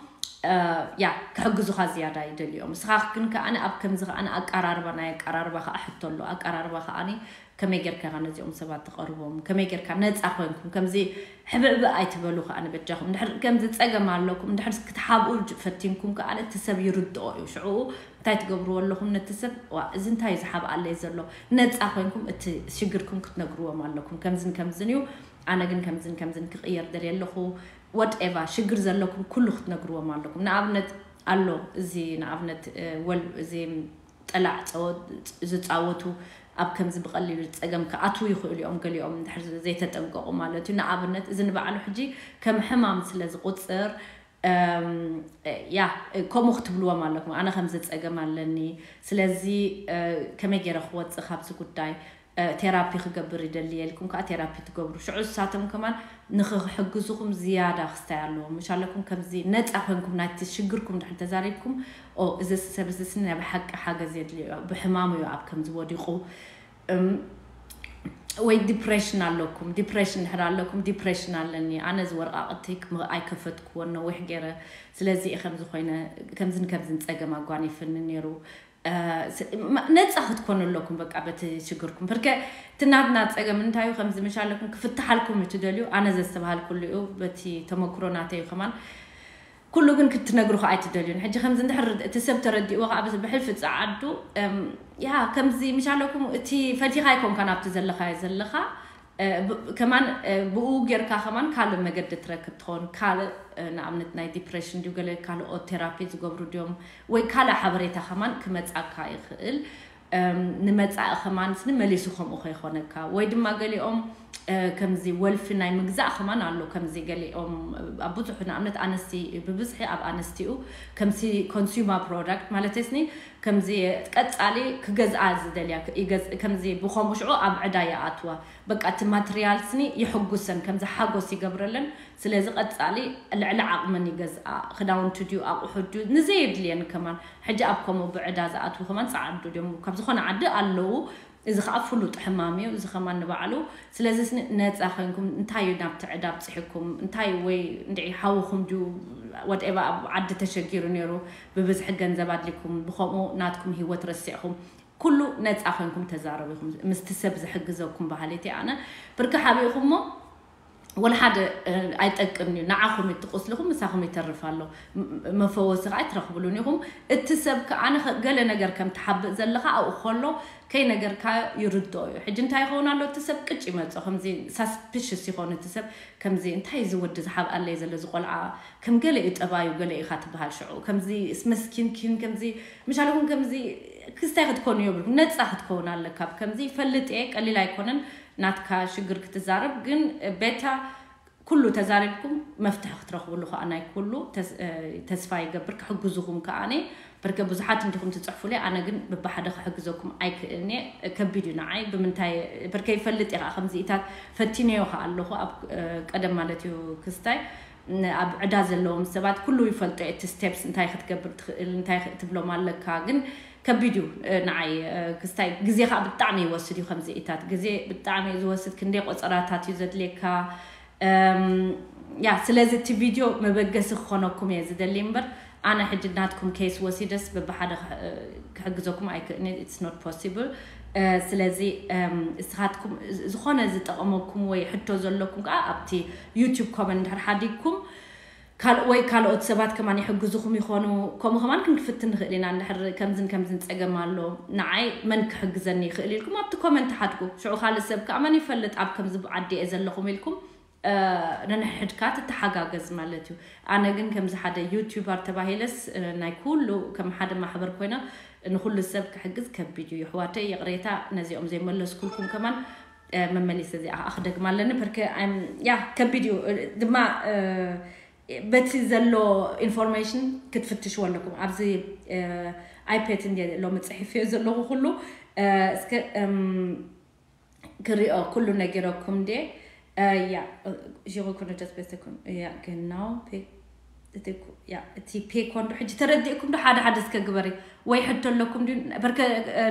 ያ ክሕግዙኻ ዝያዳ ይደልዮም። ንስኻ ግን ከኣኒ ኣብ ከምዚ ከኣኒ ኣቀራርባ፣ ናይ ኣቀራርባ ከኣ ሕቶ ኣሎ። ኣቀራርባ ከኣኒ ከመይ ጌርካ ኢኻ ነዚኦም ሰባት ትቐርቦም? ከመይ ጌርካ ነጻ ኮይንኩም ከምዚ ሕብዕብዕ ኣይትበሉ ከኣ ንበጃኹም። እንድሕር ከምዚ ጸገም ኣለኩም፣ እንድሕር ክትሓብኡ ፈቲንኩም ከኣ እቲ ሰብ ይርድኦ እዩ። ሽዑ እንታይ ትገብርዎ ኣለኹም? ነቲ ሰብ፣ "ዋ፣ እዚ እንታይ እዩ ዝሓብኣለይ ዘሎ?" ነጻ ኮይንኩም እቲ ሽግርኩም ክትነግርዎም ኣለኩም። "ከምዝን ከምዝን እዩ፣ ኣነ ግን ከምዝን ከምዝን ክቕየር ደልየ ኣለኹ." ወትኤቫ ሽግር ዘለኩም ኩሉ ክትነግርዎም ኣለኩም። ንኣብነት ኣሎ፣ እዚ ንኣብነት ወል እዚ ጠላዕ ዝፃወቱ ኣብ ከምዚ ብቐሊሉ ፀገም ክኣትዉ ይኽእሉ እዮም። ገሊኦም እንድሕር ዘይተጠንቀቑ ማለት እዩ። ንኣብነት እዚ ንባዕሉ ሕጂ ከም ሕማም ስለ ዝቑፅር፣ ያ ከምኡ ክትብልዎም ኣለኩም። ኣነ ከምዚ ፀገም ኣለኒ፣ ስለዚ ከመይ ገይረ ክወፅእ ካብዚ ጉዳይ፣ ቴራፒ ክገብር ይደሊ ኢልኩም ከዓ ቴራፒ ትገብሩ። ሽዑ እሳቶም ከማን ንኽሕግዙኹም ዝያዳ ክስታይ ኣለዎም። ምሻለኩም ከምዚ ነፃ ኮንኩም ናይቲ ሽግርኩም ድሕር ተዛሪብኩም፣ ኦ፣ እዚ ሰብ እዚ ስኒ ናይ ብሓቂ ሓገዝ የድልዮ፣ ብሕማሙ እዩ ኣብ ከምዚ ወዲቑ። ወይ ዲፕሬሽን ኣለኩም፣ ዲፕሬሽን ድሕር ኣለኩም፣ ዲፕሬሽን ኣለኒ፣ ኣነ እዚ ወረቃቅቲ ኣይከፈትኩዎን ነዊሕ ገይረ፣ ስለዚ እየ ከምዚ ኮይነ፣ ከምዝን ከምዝን ፀገም ኣጓኒፍኒ ነይሩ። ነፃ ክትኮኑ ኣለኩም በቃ በቲ ሽግርኩም። ብርከ እቲ ናትና ፀገም እንታይ እዩ? ከምዚ ምሻለኩም ክፍትሓልኩም እዩ ትደልዩ። ኣነ ዘስተባሃልኩሉ እዩ፣ በቲ ተመክሮ ናተይ እዩ ከማን። ኩሉ ግን ክትነግሩ ከዓ ኣይትደልዩን። ሕጂ ከምዚ እንድሕር እቲ ሰብ ተረዲእዎ ከዓ ብዚ ብሕልፊ ፀዓዱ፣ ያ ከምዚ ምሻለኩም እቲ ፈቲኻ ኣይኮንካ ናብቲ ዘለኻዮ ዘለኻ፣ ከማን ብኡ ጌርካ ከማን ካልእ መገዲ ትረክብ ትኸውን። ካልእ ንኣብነት ናይ ዲፕሬሽን ድዩ ገለ ካልኦት ቴራፒ ዝገብሩ ድዮም ወይ ካልእ ሓበሬታ ከማን ክመጻካ ይኽእል። ንመጻኢ ከማን ስኒ መሊሱ ከምኡ ከይኾነካ ወይ ድማ ገሊኦም ከምዚ ወልፊ ናይ ምግዛእ ከማን ኣሎ። ከምዚ ገሊኦም ኣብ ብዙሕ ንኣብነት ኣነስቲ ብብዝሒ ኣብ ኣነስቲኡ ከምዚ ኮንሱመር ፕሮዳክት ማለት ስኒ ከምዚ ቀጻሊ ክገዝኣ ዝደልያ ከምዚ ብኸምኡ ሽዑ ኣብ ዕዳ ይኣትዋ። በቃ እቲ ማትርያል ስኒ ይሕጉሰን፣ ከምዚ ሓጎስ ይገብረለን። ስለዚ ቀጻሊ ልዕሊ ዓቕመን ይገዝኣ፣ ክዳውንቲ ድዩ ኣቑሑ ድዩ ንዘየድልየን ከማን። ሕጂ ኣብ ከምኡ ብዕዳ ዝኣትዉ ከማን ጸዓዱ ድዮም ካብ ዝኾነ ዓዲ ኣለዉ። እዚ ከኣ ፍሉጥ ሕማም እዩ። እዚ ከማን ንባዕሉ። ስለዚ ስኒ ነጻ ኮይንኩም እንታይ እዩ ናብቲ ዕዳ ኣብጽሕኩም? እንታይ ወይ እንድዒ ሓውኹም ድዩ ወድኤባ ኣብ ዓዲ ተሸጊሩ ነይሩ ብብዝሒ ገንዘብ ኣድልኩም ብኸምኡ ናትኩም ህይወት ረሲዕኹም ኩሉ ነፃ ኮይንኩም ተዛረቡ ኢኹም ምስቲ ሰብ ዝሕግዘኩም በሃሊት እየ ኣነ። ብርኪ ሓቢእኹሞ ወላ ሓደ ኣይጠቅምን እዩ። ንዓኹም እዩ እቲ ቁስልኹም ምሳኹም ይተርፍ ኣሎ። መፈወሲ ከዓ ኣይትረኽብሉን ኢኹም። እቲ ሰብ ከዓ ገለ ነገር ከም ትሓብእ ዘለኻ ኣብኡ ከሎ ከይነገርካ ይርድኦ እዩ። ሕጂ እንታይ ይኸውን ኣሎ? እቲ ሰብ ቅጭ ይመፅኦ። ከምዚ ሳስፒሽስ ይኸውን እቲ ሰብ። ከምዚ እንታይ እዚ ወዲ ዝሓብኣለይ ዘሎ እዚ ቆልዓ ከም ገለ እዩ ጠባዩ ገለ ኢኻ ትበሃል። ሽዑ ከምዚ መስኪንኪን ከምዚ ምሻለኩም ከምዚ ክስታይ ክትኮኑ የብልኩም። ነፃ ክትከውን ኣለካ። ከምዚ ይፈልጥ እየ ቀሊል ኣይኮነን ናትካ ሽግር ክትዛረብ። ግን ቤታ ኩሉ ተዛሪብኩም መፍትሒ ክትረኽብሉ ከዓ ናይ ኩሉ ተስፋ ይገብር። ክሕግዙኹም ከዓ ኣነ ብርከ ብዙሓት እንዲኹም ትፅሕፉለይ ኣነ ግን ብብሓደ ክሕግዘኩም ኣይክእልኒ። ከቢድ እዩ ንዓይ ብምንታይ ብርከ ይፈልጥ እየ ከዓ ከምዚኢታት ፈቲነዮ ከዓ ኣለኹ ኣብ ቀደም ማለት እዩ ክስታይ ኣብ ዕዳ ዘለዎም ሰባት ኩሉ ይፈልጦ እቲ ስቴፕስ እንታይ ክትገብር ትኽእል እንታይ ትብሎም ኣለካ። ግን ከቢድ እዩ ንዓይ ክስታይ ግዜ ከዓ ብጣዕሚ ይወስድ እዩ። ከምዚኢታት ግዜ ብጣዕሚ እዩ ዝወስድ። ክንደይ ቆፀራታት እዩ ዘድልየካ። ያ ስለዚ እቲ ቪድዮ መበገሲ ክኾነኩም እየ ዝደሊ እምበር ኣነ ሕጂ ናትኩም ኬስ ወሲደስ በብሓደ ክሕግዘኩም ኣይክእልኒ። It's not possible። ስለዚ እስኻትኩም ዝኾነ ዝጠቐመኩም ወይ ሕቶ ዘለኩም ከዓ ኣብቲ ዩቱብ ኮመንት ድሕር ሓዲግኩም ካልእ ወይ ካልኦት ሰባት ከማን ይሕግዙኹም ይኾኑ። ከምኡ ከማን ክንክፍትን ንኽእል ኢና። እንድሕር ከምዝን ከምዝን ፀገም ኣሎ ንዓይ መን ክሕግዘኒ ይኽእል ኢልኩም ኣብቲ ኮመንት ሓድጉ። ሽዑ ካልእ ሰብ ከዓ መን ይፈልጥ ኣብ ከምዚ ዓዲ እየ ዘለኹም ኢልኩም ነንሕድካ ትተሓጋገዝ ማለት እዩ። ኣነ ግን ከምዚ ሓደ ዩቱበር ተባሂለስ ናይ ኩሉ ከም ሓደ ማሕበር ኮይነ ንኩሉ ሰብ ክሕግዝ ከቢድ እዩ። ይሕዋተይ ይቕሬታ ነዚኦም ዘይመለስኩልኩም ከማን መመሊሰ እዚኣ ከዓ ክደግማ ኣለኒ ፐርከ ያ ከቢድ እዩ ድማ በቲ ዘሎ ኢንፎርሜሽን ክትፍትሽዎ ኣለኩም ኣብዚ ኣይፔት እንደ ሎሚ ፅሒፍዮ ዘለኹ ኩሉ እስከ ክሪኦ ኩሉ ነጊረኩም ደ ያ žigo kunne das beste kun ja genau pe እቲ ፔ ኮንዶ ሕጂ ተረዲእኩም ዶ ሓደ ሓደ እስከ ግበሪ ወይ ሕቶ ኣለኩም ድ በርከ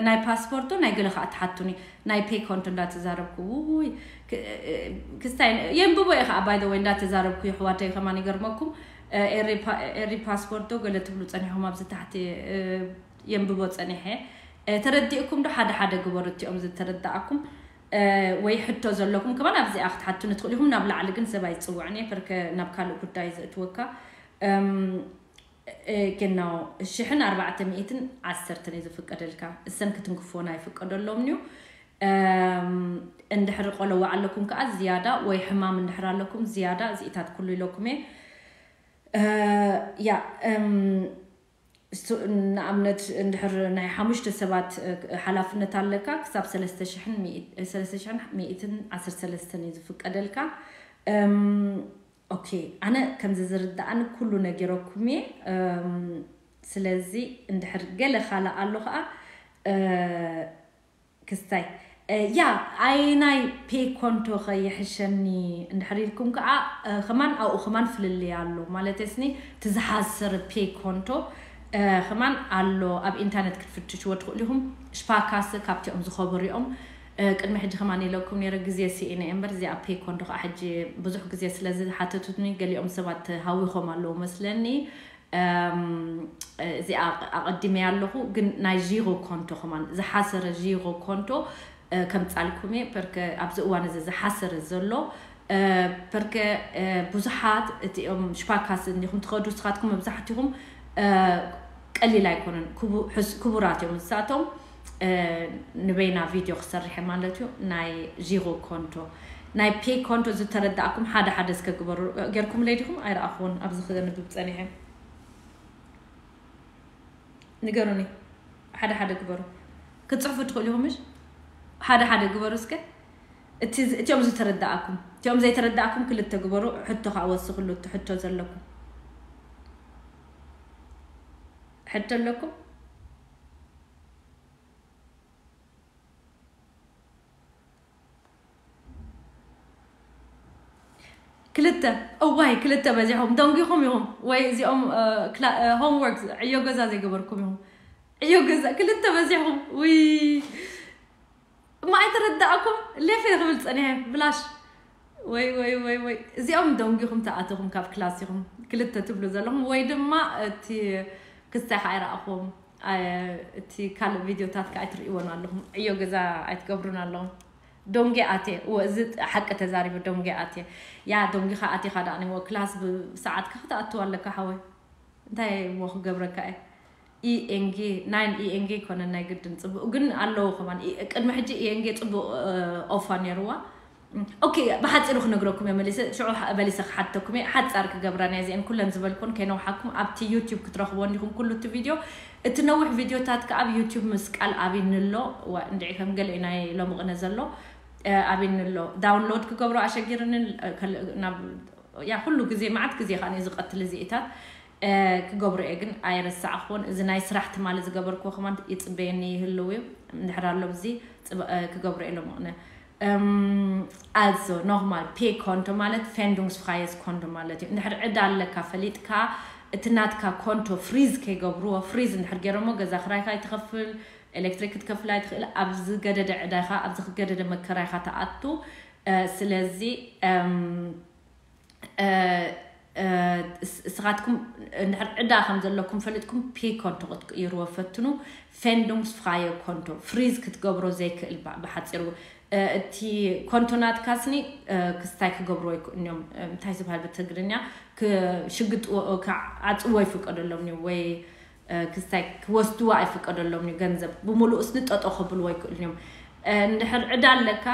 ናይ ፓስፖርቱ ናይ ገለ ከዓ ትሓቱኒ ናይ ፔ ኮንዶ እንዳተዛረብኩ ውይ ክስታይ የንብቦ እየ ከዓ ባይ ወይ እንዳተዛረብኩ ይሕዋተይ ከማን ይገርመኩም ኤሪ ፓስፖርት ዶ ገለ ትብሉ ፀኒሕኩም ኣብዚ ታሕቲ የንብቦ ፀኒሐ ተረዲእኩም ዶ ሓደ ሓደ ግበሩ እቲኦም ዝተረዳእኩም ወይ ሕቶ ዘለኩም ከማን ኣብዚኣ ክትሓቱኒ ትኽእሉ ኢኹም ናብ ላዕሊ ግን ሰብ ኣይፅውዕን እየ ፐርከ ናብ ካልእ ጉዳይ ዘእትወካ genau ሽሕን ኣርባዕተ ሚእትን ዓሰርተን እዩ ዝፍቀደልካ እሰን ክትንክፎና ይፍቀደሎም እዩ እንድሕር ቆለዋ ኣለኩም ከዓ ዝያዳ ወይ ሕማም እንድሕር ኣለኩም ዝያዳ እዚኢታት ኩሉ ኢለኩም እየ ያ ንኣብነት እንድሕር ናይ ሓሙሽተ ሰባት ሓላፍነት ኣለካ ክሳብ ሰለስተ ሽሕን ሚእትን ዓሰርተ ሰለስተን እዩ ዝፍቀደልካ ኦኬ ኣነ ከምዚ ዝርዳእኒ ኩሉ ነጊረኩም እየ ስለዚ እንድሕር ገለ ካልእ ኣሎ ከዓ ክስታይ ያ ኣይ ናይ ፔ ኮንቶ ከይሕሸኒ እንድሕር ኢልኩም ከዓ ከማን ኣብኡ ከማን ፍልልይ ኣሎ ማለት ስኒ ትዝሓስር ፔ ኮንቶ ከማን ኣሎ ኣብ ኢንተርነት ክትፍትሽዎ ትኽእሉ ኢኹም ሽፓካስ ካብቲኦም ዝኸበሩ እዮም ቅድሚ ሕጂ ከማን ኢለኩም ነረ ግዜ ስኢነ እምበር እዚኣ ፔ ኮንቶ ከዓ ሕጂ ብዙሕ ግዜ ስለ ዝሓተቱትኒ ገሊኦም ሰባት ሃዊኾም ኣለዉ መስለኒ እዚኣ ኣቐዲመያ ኣለኹ ግን ናይ ዢሮ ኮንቶ ከማን ዝሓሰረ ዢሮ ኮንቶ ከምፃልኩም እየ ፐርከ ኣብዚ እዋን እዚ ዝሓሰረ ዘሎ ፐርከ ብዙሓት እቲኦም ሽፓካስ እንዲኹም ትኸዱ ስኻትኩም መብዛሕትኹም ቀሊል ኣይኮነን ክቡራት እዮም ንሳቶም ንበይና ቪድዮ ክሰርሐ ማለት እዩ ናይ ዢሮ ኮንቶ ናይ ፔ ኮንቶ ዝተረዳእኩም ሓደ ሓደ እስከ ግበሩ ጌርኩም ለይ ዲኹም ኣይረኣኽዎን ኣብዚ ክዘንብብ ፀኒሐ ንገሩኒ ሓደ ሓደ ግበሩ ክትፅሕፉ ትኽእሉ ኢኹም ምሽ ሓደ ሓደ ግበሩ እስከ እቲኦም ዝተረዳእኩም እቲኦም ዘይተረዳእኩም ክልተ ግበሩ ሕቶ ከዓ ወስኽሉ እቲ ሕቶ ዘለኩም ሕቶ ኣለኩም ክልተ እዋይ ክልተ በዚሖም ደንጊኹም ኢኹም ወይ እዚኦም ሆምወርክ ዕዮ ገዛ ዘይገበርኩም ኢኹም ዕዮ ገዛ ክልተ በዚሖም ውይ እማ ኣይተረዳእኩም ሌፌ ክብል ፀኒሐ ብላሽ ወይ ወይ ወይ ወይ እዚኦም ደንጊኹም ተኣተኹም ካብ ክላስ ኢኹም ክልተ ትብሉ ዘለኹም ወይ ድማ እቲ ክስታይ ከዓ ይረኣኹም እቲ ካልእ ቪድዮታት ከዓ ኣይትርእይዎን ኣለኹም ዕዮ ገዛ ኣይትገብሩን ኣለኹም ዶንጌ ኣቴ እዚ ሓቂ ተዛሪቡ ዶንጌ ኣቴ ያ ዶንጌኻ ኣቴኻ ዳኣ ክላስ ብሰዓትካ ክትኣትው ኣለካ ሓወይ እንታይ እሞ ክገብረካ እየ ኢኤንጌ ናይን ኢኤንጌ ይኮነ ናይ ግድን ፅቡቅ ግን ኣለዉ ከማን ቅድሚ ሕጂ ኢኤንጌ ፅቡቅ ኦፋ ነይርዋ ኦኬ ብሓፂሩ ክነግረኩም እየ መሊሰ ሽዑ በሊሰ ክሓተኩም እየ ሓፃር ክገብራ ናይ እዚአን ኩለን ዝበልኩን ከይነውሓኩም ኣብቲ ዩቲዩብ ክትረኽቦ እንዲኹም ኩሉ እቲ ቪድዮ እቲ ነዊሕ ቪድዮታት ከዓ ኣብ ዩቲዩብ ምስ ቃል ኣብይ ንሎ እንድዒ ከም ገለ ናይ ሎሚ ቅነ ዘሎ ኣብይ ንሎ ዳውንሎድ ክገብሮ ኣሸጊርኒ ናብ ያ ኩሉ ግዜ መዓት ግዜ ከዓ ዝቀትል እዚኢታት ክገብሮ እየ ግን ኣይረሳዕኹን እዚ ናይ ስራሕ ትማሊ ዝገበርክዎ ከማን ይፅበየኒ ይህልው እዩ እንድሕር ኣሎ ብዚ ክገብሮ እየ ሎምቕነ ኣዞ ኖርማል ፔ ኮንቶ ማለት ፌንዱንግስ ፍራየስ ኮንቶ ማለት እዩ እንድሕር ዕዳ ኣለካ ፈሊጥካ እቲ ናትካ ኮንቶ ፍሪዝ ከይገብርዎ ፍሪዝ እንድሕር ገይሮሞ ገዛ ክራይካ ይትኸፍል ኤሌክትሪክ ክትከፍል ኣይትኽእል ኣብ ዝገደደ ዕዳይካ ኣብ ዝገደደ መከራይካ ተኣቱ ስለዚ እስኻትኩም እንድሕር ዕዳ ከም ዘለኩም ፈሊጥኩም ፔ ኮንቶ ክትቅይርዎ ፈትኑ ፌንዱንግስ ፍራየ ኮንቶ ፍሪዝ ክትገብሮ ዘይክእል ብሓፂሩ እቲ ኮንቶ ናትካስኒ ክስታይ ክገብርዎ ይክእሉ እዮም እንታይ ዝበሃል ብትግርኛ ክሽግጥዎ ክዓፅዎ ይፍቀደሎም እዩ ወይ ክስታይ ክወስድዎ ኣይፍቀደሎም እዩ ገንዘብ ብምሉእ ስኒ ጠጦ ከብልዎ ይክእሉ እዮም እንድሕር ዕዳ ኣለካ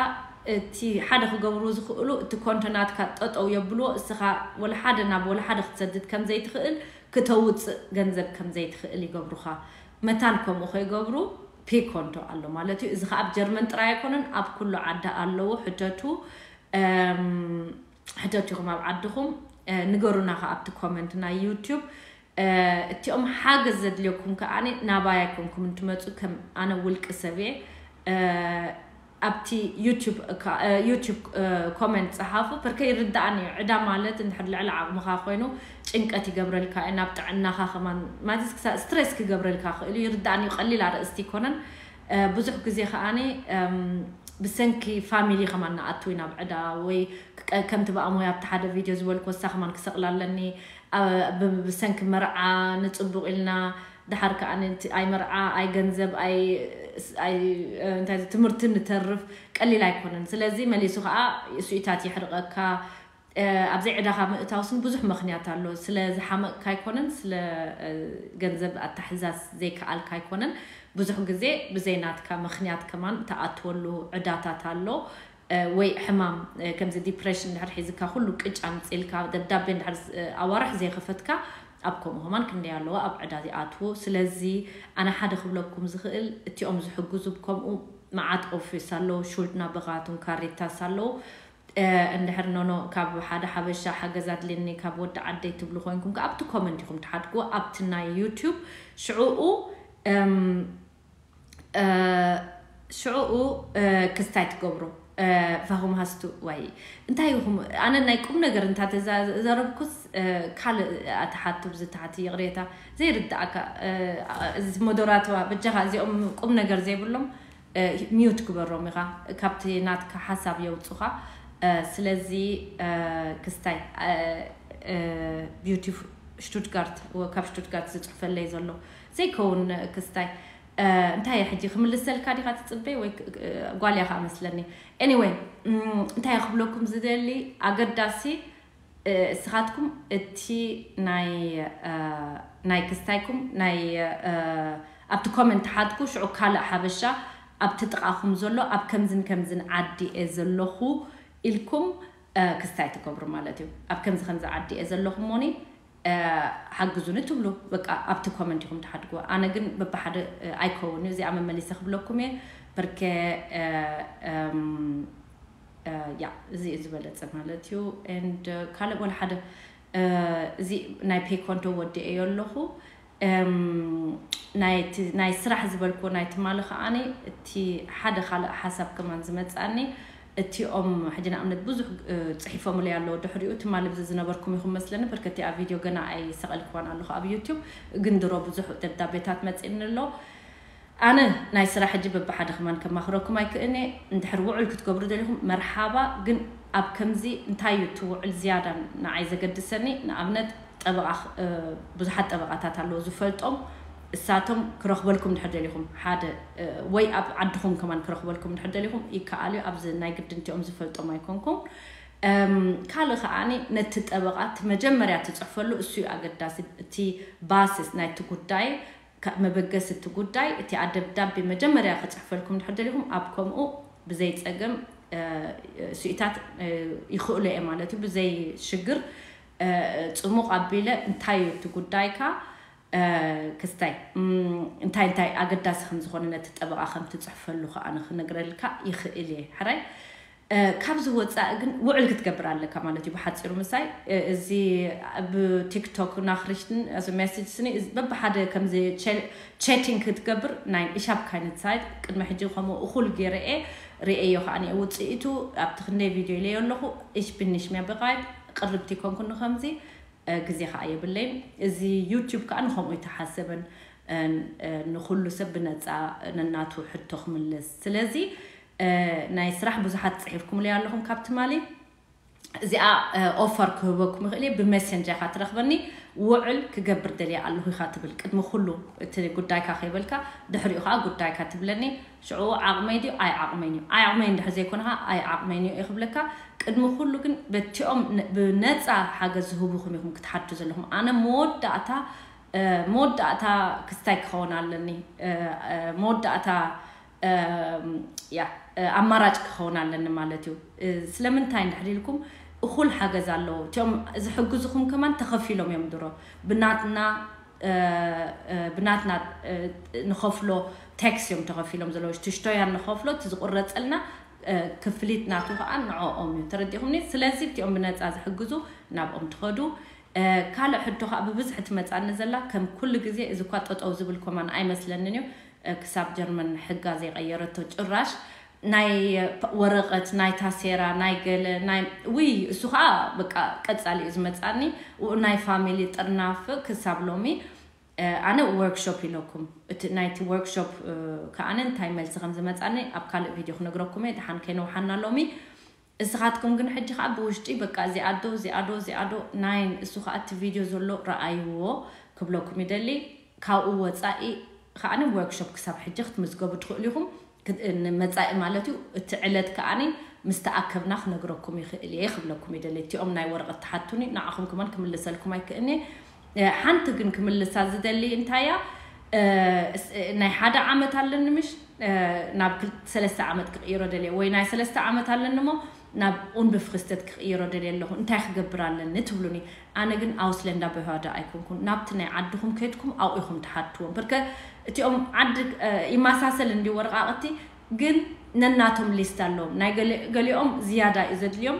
እቲ ሓደ ክገብሩ ዝኽእሉ እቲ ኮንቶ ናትካ ጠጠው የብልዎ እስኻ ወላ ሓደ ናብ ወላ ሓደ ክትሰድድ ከም ዘይትኽእል ክተውፅእ ገንዘብ ከም ዘይትኽእል ይገብሩኻ መታን ከምኡ ከይገብሩ ፔኮንቶ ኣሎ ማለት እዩ። እዚ ከዓ ኣብ ጀርመን ጥራይ ኣይኮነን፣ ኣብ ኩሉ ዓዲ ኣለዉ። ሕተቱ፣ ሕተቱ ኢኹም ኣብ ዓድኹም። ንገሩና ከዓ ኣብቲ ኮመንት ናይ ዩቱብ። እቲኦም ሓገዝ ዘድልየኩም ከዓ ናባይ ኣይኮንኩም እንትመፁ፣ ከም ኣነ ውልቂ ሰብ እየ። ኣብቲ ዩቱብ ዩቱብ ኮመንት ፀሓፉ። ፐርከ ይርዳእኒ እዩ። ዕዳ ማለት እንድሕር ልዕሊ ዓቕምኻ ኮይኑ ጭንቀት ይገብረልካ እዩ፣ ናብ ጥዕናኻ ከማን ማለት ስትሬስ ክገብረልካ ክእል እዩ። ይርዳእኒ እዩ። ቀሊል ኣርእስቲ ይኮነን። ብዙሕ ግዜ ከዓኒ ብሰንኪ ፋሚሊ ከማን ንኣቱ ናብ ዕዳ ወይ ከምቲ ብኣሞይ ኣብቲ ሓደ ቪድዮ ዝበልኩ ወሳ ከማን ክሰቕላ ኣለኒ። ብሰንኪ መርዓ ንፅቡቕ ኢልና ድሓር ከዓ ኣይ መርዓ ኣይ ገንዘብ ኣይ ትምህርቲ ንተርፍ ቀሊል ኣይኮነን። ስለዚ መሊሱ ከዓ ስኢታት የሕርቐካ። ኣብ ዘይዕዳኻ ምእታውስን ብዙሕ ምኽንያት ኣሎ። ስለ ዝሓመቕካ ኣይኮነን፣ ስለ ገንዘብ ኣታሕዛዝ ዘይከኣልካ ኣይኮነን። ብዙሕ ግዜ ብዘይናትካ ምኽንያት ከማን ተኣትወሉ ዕዳታት ኣሎ። ወይ ሕማም ከምዚ ዲፕሬሽን ድሕር ሒዝካ ኩሉ ቅጫ ምፅልካ ደብዳቤ ድሕር ኣዋርሕ ዘይኸፈትካ ኣብ ከምኡ ከማን ክንደይ ኣለዎ ኣብ ዕዳ ዝኣትዉ። ስለዚ ኣነ ሓደ ክብለኩም ዝኽእል እቲኦም ዝሕግዙ ብከምኡ መዓት ኦፊስ ኣለዉ፣ ሹልድና ብጋቱን ካሬታስ ኣለዉ። እንድሕር ኖኖ ካብ ሓደ ሓበሻ ሓገዝ ኣድልኒ ካብ ወዲ ዓደይ ትብሉ ኮይንኩም ከ ኣብቲ ኮመንት ኢኹም ትሓድግዎ ኣብቲ ናይ ዩቱብ ሽዕኡ ሽዕኡ ክስታይ ትገብሩ ፋኹም ሃስቱ ወይ እንታይ ይኹም ኣነ ናይ ቁም ነገር እንታተዛረብኩስ ካልእ ኣተሓቱ ብዝተሓቲ ይቕሬታ ዘይርዳእካ እዚ ሞደራተዋ በጃኻ እዚኦም ቁም ነገር ዘይብሎም ሚዩት ግበሮም ኢኻ ካብቲ ናትካ ሓሳብ የውፁኻ። ስለዚ ክስታይ ቢዩቲ ሽቱትጋርት ካብ ሽቱትጋርት ዝፅሕፈለይ ዘሎ ዘይከውን ክስታይ እንታይ ሕጂ ክምልሰልካ ዲኻ ትፅበይ ወይ ጓልያ ከዓ መስለኒ። Anyway እንታይ ክብለኩም ዝደሊ ኣገዳሲ እስኻትኩም እቲ ናይ ናይ ክስታይኩም ናይ ኣብቲ ኮመንት ሓድኩ ሽዑ ካልእ ሓበሻ ኣብቲ ጥቓኹም ዘሎ ኣብ ከምዝን ከምዝን ዓዲ እየ ዘለኹ ኢልኩም ክስታይ ትገብሩ ማለት እዩ። ኣብ ከምዚ ከምዚ ዓዲ እየ ዘለኹ ሞኒ ሓግዙኒ ትብሉ በቃ ኣብቲ ኮመንት ኢኹም ትሓድግዎ። ኣነ ግን በብሓደ ኣይከውን እዩ እዚኣ መመሊሰ ክብለኩም እየ። በርከ ያ እዚ እዩ ዝበለፀ ማለት እዩ። And ካልእ ወላ ሓደ እዚ ናይ ፔኮንቶ ወዲኤዮ ኣለኹ። ናይ ስራሕ ዝበልክዎ ናይ ትማሊ ከዓኒ እቲ ሓደ ካልእ ሓሳብ ከማን ዝመፅኣኒ እቲኦም ሕጂ ንኣብነት ብዙሕ ፅሒፎምለይ ኣለዎ ድሕሪኡ ትማሊ ብዚ ዝነበርኩም ኢኹም መስለኒ በርከቲ ኣብ ቪድዮ ገና ኣይሰቐልክዋን ኣለኹ ኣብ ዩቱብ ግን ድሮ ብዙሕ ደብዳቤታት መፂእኒ ኣሎ። ኣነ ናይ ስራሕ ሕጂ በብሓደ ከማን ከማኽረኩም ኣይክእልኒ። እንድሕር ውዕል ክትገብሩ ደሊኹም መርሓባ። ግን ኣብ ከምዚ እንታይ እዩ እቲ ውዕል ዝያዳ ንዓይ ዘገድሰኒ ንኣብነት ጠበቓ ብዙሓት ጠበቓታት ኣለዉ ዝፈልጦም እሳቶም ክረኽበልኩም ድሕር ደሊኹም ሓደ ወይ ኣብ ዓድኹም ከማን ክረኽበልኩም ድሕር ደሊኹም ይከኣል እዩ። ኣብዚ ናይ ግድንቲኦም ዝፈልጦም ኣይኮንኩም። ካልእ ከዓኒ ነቲ ጠበቓ እቲ መጀመርያ ትፅሕፈሉ እሱ እዩ ኣገዳሲ። እቲ ባስስ ናይቲ ጉዳይ መበገሲ እቲ ጉዳይ እቲ ኣደብዳቤ መጀመርያ ክፅሕፈልኩም ድሕር ደሊኹም ኣብ ከምኡ ብዘይ ፀገም ስኢታት ይኽእሎ እየ ማለት እዩ። ብዘይ ሽግር ፅሙቕ ኣቢለ እንታይ እዩ እቲ ጉዳይካ ክስታይ እንታይ እንታይ ኣገዳሲ ከም ዝኾነ ነቲ ጠበቓ ከም ትፅሕፈሉ ከዓ ንክነግረልካ ይኽእል እየ። ሕራይ ካብዚ ወፃኢ ግን ውዕል ክትገብር ኣለካ ማለት እዩ። ብሓፂሩ ምሳይ እዚ ብቲክቶክ ናክሪሽትን ሜሴጅ ስኒ በብሓደ ከምዚ ቼቲንግ ክትገብር ናይ ኢሻብ ካይነት ሳይት ቅድሚ ሕጂ ከምኡ እኹል ገይረ እየ ርእየዮ ከዓ ውፅኢቱ ኣብቲ ክንደይ ቪድዮ ኢለዮ ኣለኹ። ኢሽ ብንሽ ሚያ ብቃይት ቅርብቲ ኮንኩ ንከምዚ ግዜ ከዓ የብለይን። እዚ ዩቲዩብ ከዓ ንከምኡ ይተሓሰበን ንኩሉ ሰብ ብነፃ ነናቱ ሕቶ ክምልስ ስለዚ ናይ ስራሕ ብዙሓት ፅሒፍኩምለይ ኣለኹም ካብ ትማሊ እዚኣ ኦፈር ክህበኩም ይኽእል እየ ብመሴንጀር ኢኻ ትረኽበኒ ውዕል ክገብር ደልየ ኣለኹ ኢኻ ትብል ቅድሚ ኩሉ እቲ ጉዳይካ ከይበልካ ድሕሪኡ ከዓ ጉዳይካ ትብለኒ ሽዑ ዓቕመይ ድዩ ኣይ ዓቕመይን እዩ ኣይ ዓቕመይን ድሕር ዘይኮነ ከዓ ኣይ ዓቕመይን እዩ እየ ክብለካ ቅድሚ ኩሉ ግን በቲኦም ብነፃ ሓገዝ ዝህቡኹም ኢኹም ክትሓቱ ዘለኹም ኣነ መወዳእታ መወዳእታ ክስታይ ክኸውን ኣለኒ መወዳእታ ያ ኣማራጭ ክኸውን ኣለኒ ማለት እዩ። ስለምንታይ እንድሕር ኢልኩም እኹል ሓገዝ ኣለዎ እቲኦም ዝሕግዙኹም ከማን ተኸፊሎም እዮም ድሮ ብናትና ብናትና ንኸፍሎ ታክስ እዮም ተኸፊሎም ዘለዉ። እቲ ሽቶያን ንኸፍሎ፣ እቲ ዝቑረጸልና፣ እ፣ ክፍሊት ናቱ ከኣ ንዕኦም እዩ። ተረዲኹምኒ? ስለዚ እቲኦም ብነጻ ዝሕግዙ ናብኦም ትኸዱ። እ፣ ካልእ ሕቶ ከኣ ብብዝሒ ትመጻኒ ዘላ፣ ከም ኩሉ ግዜ እዚ እኳ ጠጠው ዝብል ኮማን ኣይመስለንን እዩ። እ፣ ክሳብ ጀርመን ሕጋ ዘይቀየረቶ ጭራሽ ናይ ፓ-፣ ወረቐት፣ ናይ ታሴራ፣ ናይ ገለ፣ ናይ፣ ውይ፣ እሱ ከኣ በቃ ቀጻሊ እዩ ዝመጻኒ። ው-፣ ናይ ፋሚሊ ጥርናፍ ክሳብ ሎሚ፣ እ፣ ኣነ ወርክሾፕ ኢለኩም። እቲ ናይቲ ወርክሾፕ፣ እ፣ ከኣነ እንታይ መልሲ ከም ዝመጻኒ ኣብ ካልእ ቪድዮ ክነግረኩም እየ። ደሓን ከይነውሓና ሎሚ። እስኻትኩም ግን ሕጂ ከኣ ብውሽጢ በቃ እዚኣዶ፣ እዚኣዶ፣ እዚኣዶ፣ ናይን፣ እሱ ከኣ እቲ ቪድዮ ዘሎ ረኣይዎ ክብለኩም ይደሊ። ካብኡ ወጻኢ ከኣነ ወርክሾፕ ክሳብ ሕጂ ክትምዝገቡ ትኽእሉ ኢኹም። ክ-፣ ንመጻኢ ማለት እዩ። እቲ ዕለት ከኣኒ ምስ ተኣከብና ክነግረኩም ይኽእል እየ ክብለኩም ይደሊ። እቲኦም ናይ ወረቐት ትሓቱኒ፣ ንዓኹም ከማን ክምልሰልኩም ኣይክእልኒ። እ፣ ሓንቲ ግን ክምልሳ ዝደሊ እንታያ፣ እ፣ ስ-፣ ናይ ሓደ ዓመት ኣለኒ ምሽ፣ እ፣ ናብ ክል-፣ ሰለስተ ዓመት ክቕይሮ ደልየ፣ ወይ ናይ ሰለስተ ዓመት ኣለኒ እሞ ናብ ኡንብፍክስተት ክቕይሮ ደልየ ኣለኹ። እንታይ ክገብር ኣለኒ ትብሉኒ። ኣነ ግን ኣውስለንዳ በህዋዳ ኣይኮንኩን። ናብቲ ናይ ዓድኹም ከይድኩም ኣብኡ ኢኹም ትሓትዎም። ብርከ እቲኦም ዓዲ፣ እ፣ ይመሳሰል እንዲ ወረቓቕቲ፣ ግን ነናቶም ሊስት ኣለዎም። ናይ ገሊ-፣ ገሊኦም ዝያዳ እዩ ዘድልዮም፣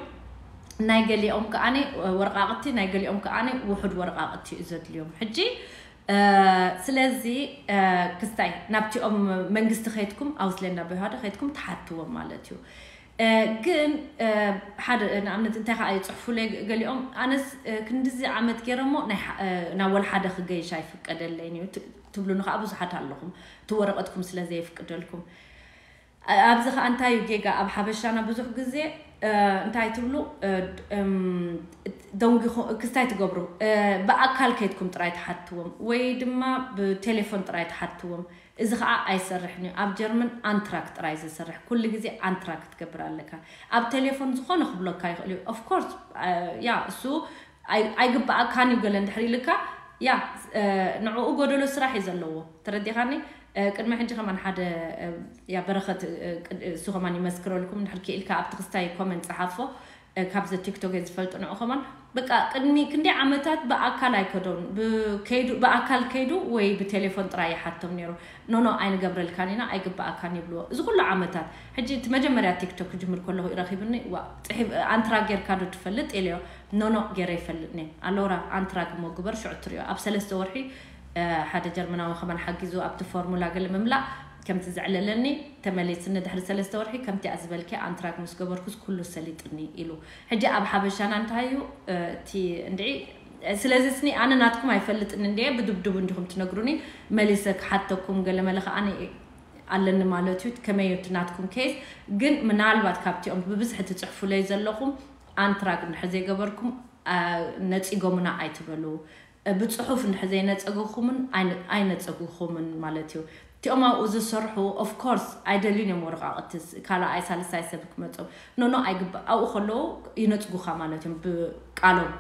ናይ ገሊኦም ከኣኒ ወረቓቕቲ፣ ናይ ገሊኦም ከኣኒ ውሑድ ወረቓቕቲ እዩ ዘድልዮም። ሕጂ፣ እ፣ ስለዚ፣ እ፣ ክስታይ ናብቲኦም መንግስቲ ከይድኩም፣ ኣውስለንዳ በህዋዳ ከይድኩም ትሓትዎም ማለት እዩ። እ፣ ግን፣ እ፣ ሓደ ንኣብነት እንታይ ከኣ ይጽሕፉለይ ገሊኦም፣ ኣነስ፣ እ፣ ክንድዚ ዓመት ገይረ እሞ ናይ ሓ-፣ እ፣ ናብ ወላ ሓደ ክገይሽ ኣይፍቀደለይን እዩ ት-፣ ትብሉኒ ከኣ ብዙሓት ኣለኹም፣ እቲ ወረቐትኩም ስለ ዘየፍቅደልኩም። እ፣ ኣብዚ ከኣ እንታይ እዩ ጌጋ፣ ኣብ ሓበሻና ብዙሕ ግዜ፣ እ፣ እንታይ ትብሉ፣ እ፣ ድ-፣ እም፣ ደንጊኹ-፣ ክስታይ ትገብሩ፣ እ፣ ብኣካል ከይድኩም ጥራይ ትሓትዎም ወይ ድማ ብቴሌፎን ጥራይ ትሓትዎም። እዚ ከኣ ኣይሰርሕን እዩ። ኣብ ጀርመን ኣንትራክ ጥራይ ዝሰርሕ፣ ኩሉ ግዜ ኣንትራክ ክትገብር ኣለካ። ኣብ ቴሌፎን ዝኾነ ክብለካ ይኽእል እዩ። ኦፍ ኮርስ፣ እ፣ ያ፣ እሱ ኣይ-፣ ኣይግብኣካን እዩ ገለ እንድሕር ኢልካ፣ ያ፣ እ፣ ንዕኡ ጎደሎ ስራሕ እዩ ዘለዎ። ተረዲኻኒ? እ፣ ቅድሚ ሕጂ ከማን ሓደ፣ እ፣ ያ፣ በረኸት፣ እ፣ ቅድ-፣ እሱ ከማን ይመስክረልኩም። እንድሕር ክኢልካ ኣብቲ ክስታይ ኮመንት ጸሓፎ። እ፣ ካብዚ ቲክቶክ እየ ዝፈልጦ ንዑ ከማን። በቃ ቅድሚ ክንደይ ዓመታት ብኣካል ኣይከዶን። ብከይዱ፣ ብኣካል ከይዱ ወይ ብቴሌፎን ጥራይ ይሓቶም ነይሩ። ኖ፣ ኖ፣ ኣይንገብረልካን ኢና፣ ኣይግብኣካን ይብልዎ። እዚ ኩሉ ዓመታት። ሕጂ እቲ መጀመርያ ቲክቶክ ክጅምር ከለኹ እዩ ረኺብኒ። ዋ፣ ጽሒፍ-፣ ኣንትራ ጌርካ ዶ ትፈልጥ? ኢለዮ። ኖ፣ ኖ፣ ገይረ ይፈልጥኒ። ኣሎራ፣ ኣንትራግ እሞ ግበር፣ ሽዑ ትሪኦ። ኣብ ሰለስተ ወርሒ፣ እ፣ ሓደ ጀርመናዊ ከማን ሓጊዙ ኣብቲ ፎርሙላ ገለ ምምላእ፣ ከምቲ ዘዕለለኒ፣ ተመሊስኒ ድሕሪ ሰለስተ ወርሒ፣ ከምቲ እያ ዝበልኪ ኣንትራግ ምስ ገበርኩስ ኩሉ ሰሊጥኒ ኢሉ። ሕጂ ኣብ ሓበሻና እንታይ እዩ፣ እ፣ እቲ እንድዒ፣ ስለዚ ስኒ ኣነ ናትኩም ኣይፈልጥን እንድየ፣ ብድብድቡ እንዲኹም ትነግሩኒ፣ መሊሰ ክሓተኩም ገለ መለ ከዓኒ ኣለኒ ማለት እዩ። ከመይ እዩ እቲ ናትኩም ኬስ? ግን ምናልባት ካብቲኦም ብብዝሒ ትጽሕፉለይ ዘለኹም ኣንትራግ እንድሕር ዘይገበርኩም፣ አ፣ ነጺጎምና ኣይትበሉ። ብጽሑፍ እንድሕር ዘይነጸግኹምን ኣይነ-፣ ኣይነጸግኹምን ማለት እዩ። እቲኦም ኣብኡ ዝሰርሑ፣ ኦፍ ኮርስ፣ ኣይደልዩን እዮም ወረቓቕቲ ስ-፣ ካልኣይ ሳልሳይ ሰብ ክመጾም። ኖ፣ ኖ፣ ኣይግባእ። ኣብኡ ከለዉ ይነጽጉኻ ማለት እዮም ብቃሎም።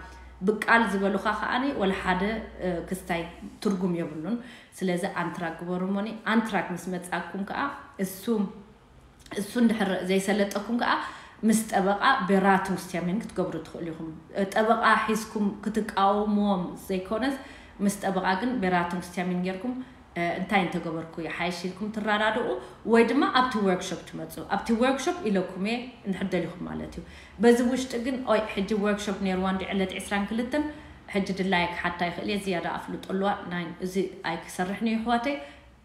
ብቃል ዝበሉኻ ከኣኒ ወላ ሓደ፣ እ፣ ክስታይ ትርጉም የብሉን። ስለዚ ኣንትራግ ግበሩ እሞኒ፣ ኣንትራግ ምስ መጻኩም ከኣ እሱ፣ እሱ እንድሕር ዘይሰለጠኩም ከኣ ምስ ጠበቓ ቤራቱንግስቲያሜን ክትገብሩ ትኽእሉ ኢኹም። ጠበቓ ሒዝኩም ክትቃወምዎም ዘይኮነስ፣ ምስ ጠበቓ ግን ቤራቱንግስቲያሜን ጌርኩም፣ እ፣ እንታይ እንተገበርኩ ይሓይሽ ኢልኩም ትረዳድኡ፣ ወይ ድማ ኣብቲ ወርክሾፕ ትመጹ። ኣብቲ ወርክሾፕ ኢለኩም እየ እንድሕር ደሊኹም ማለት እዩ። በዚ ውሽጢ ግን፣ ኦይ፣ ሕጂ ወርክሾፕ ነይርዋ እንዲ ዕለት ዕስራን ክልተን፣ ሕጂ ድላየ ክሓታ ይኽእል እየ፣ ዝያዳ ኣፍልጦ ኣለዋ፣ ናይ፣ እዚ ኣይክሰርሕን እዩ ኣሕዋተይ።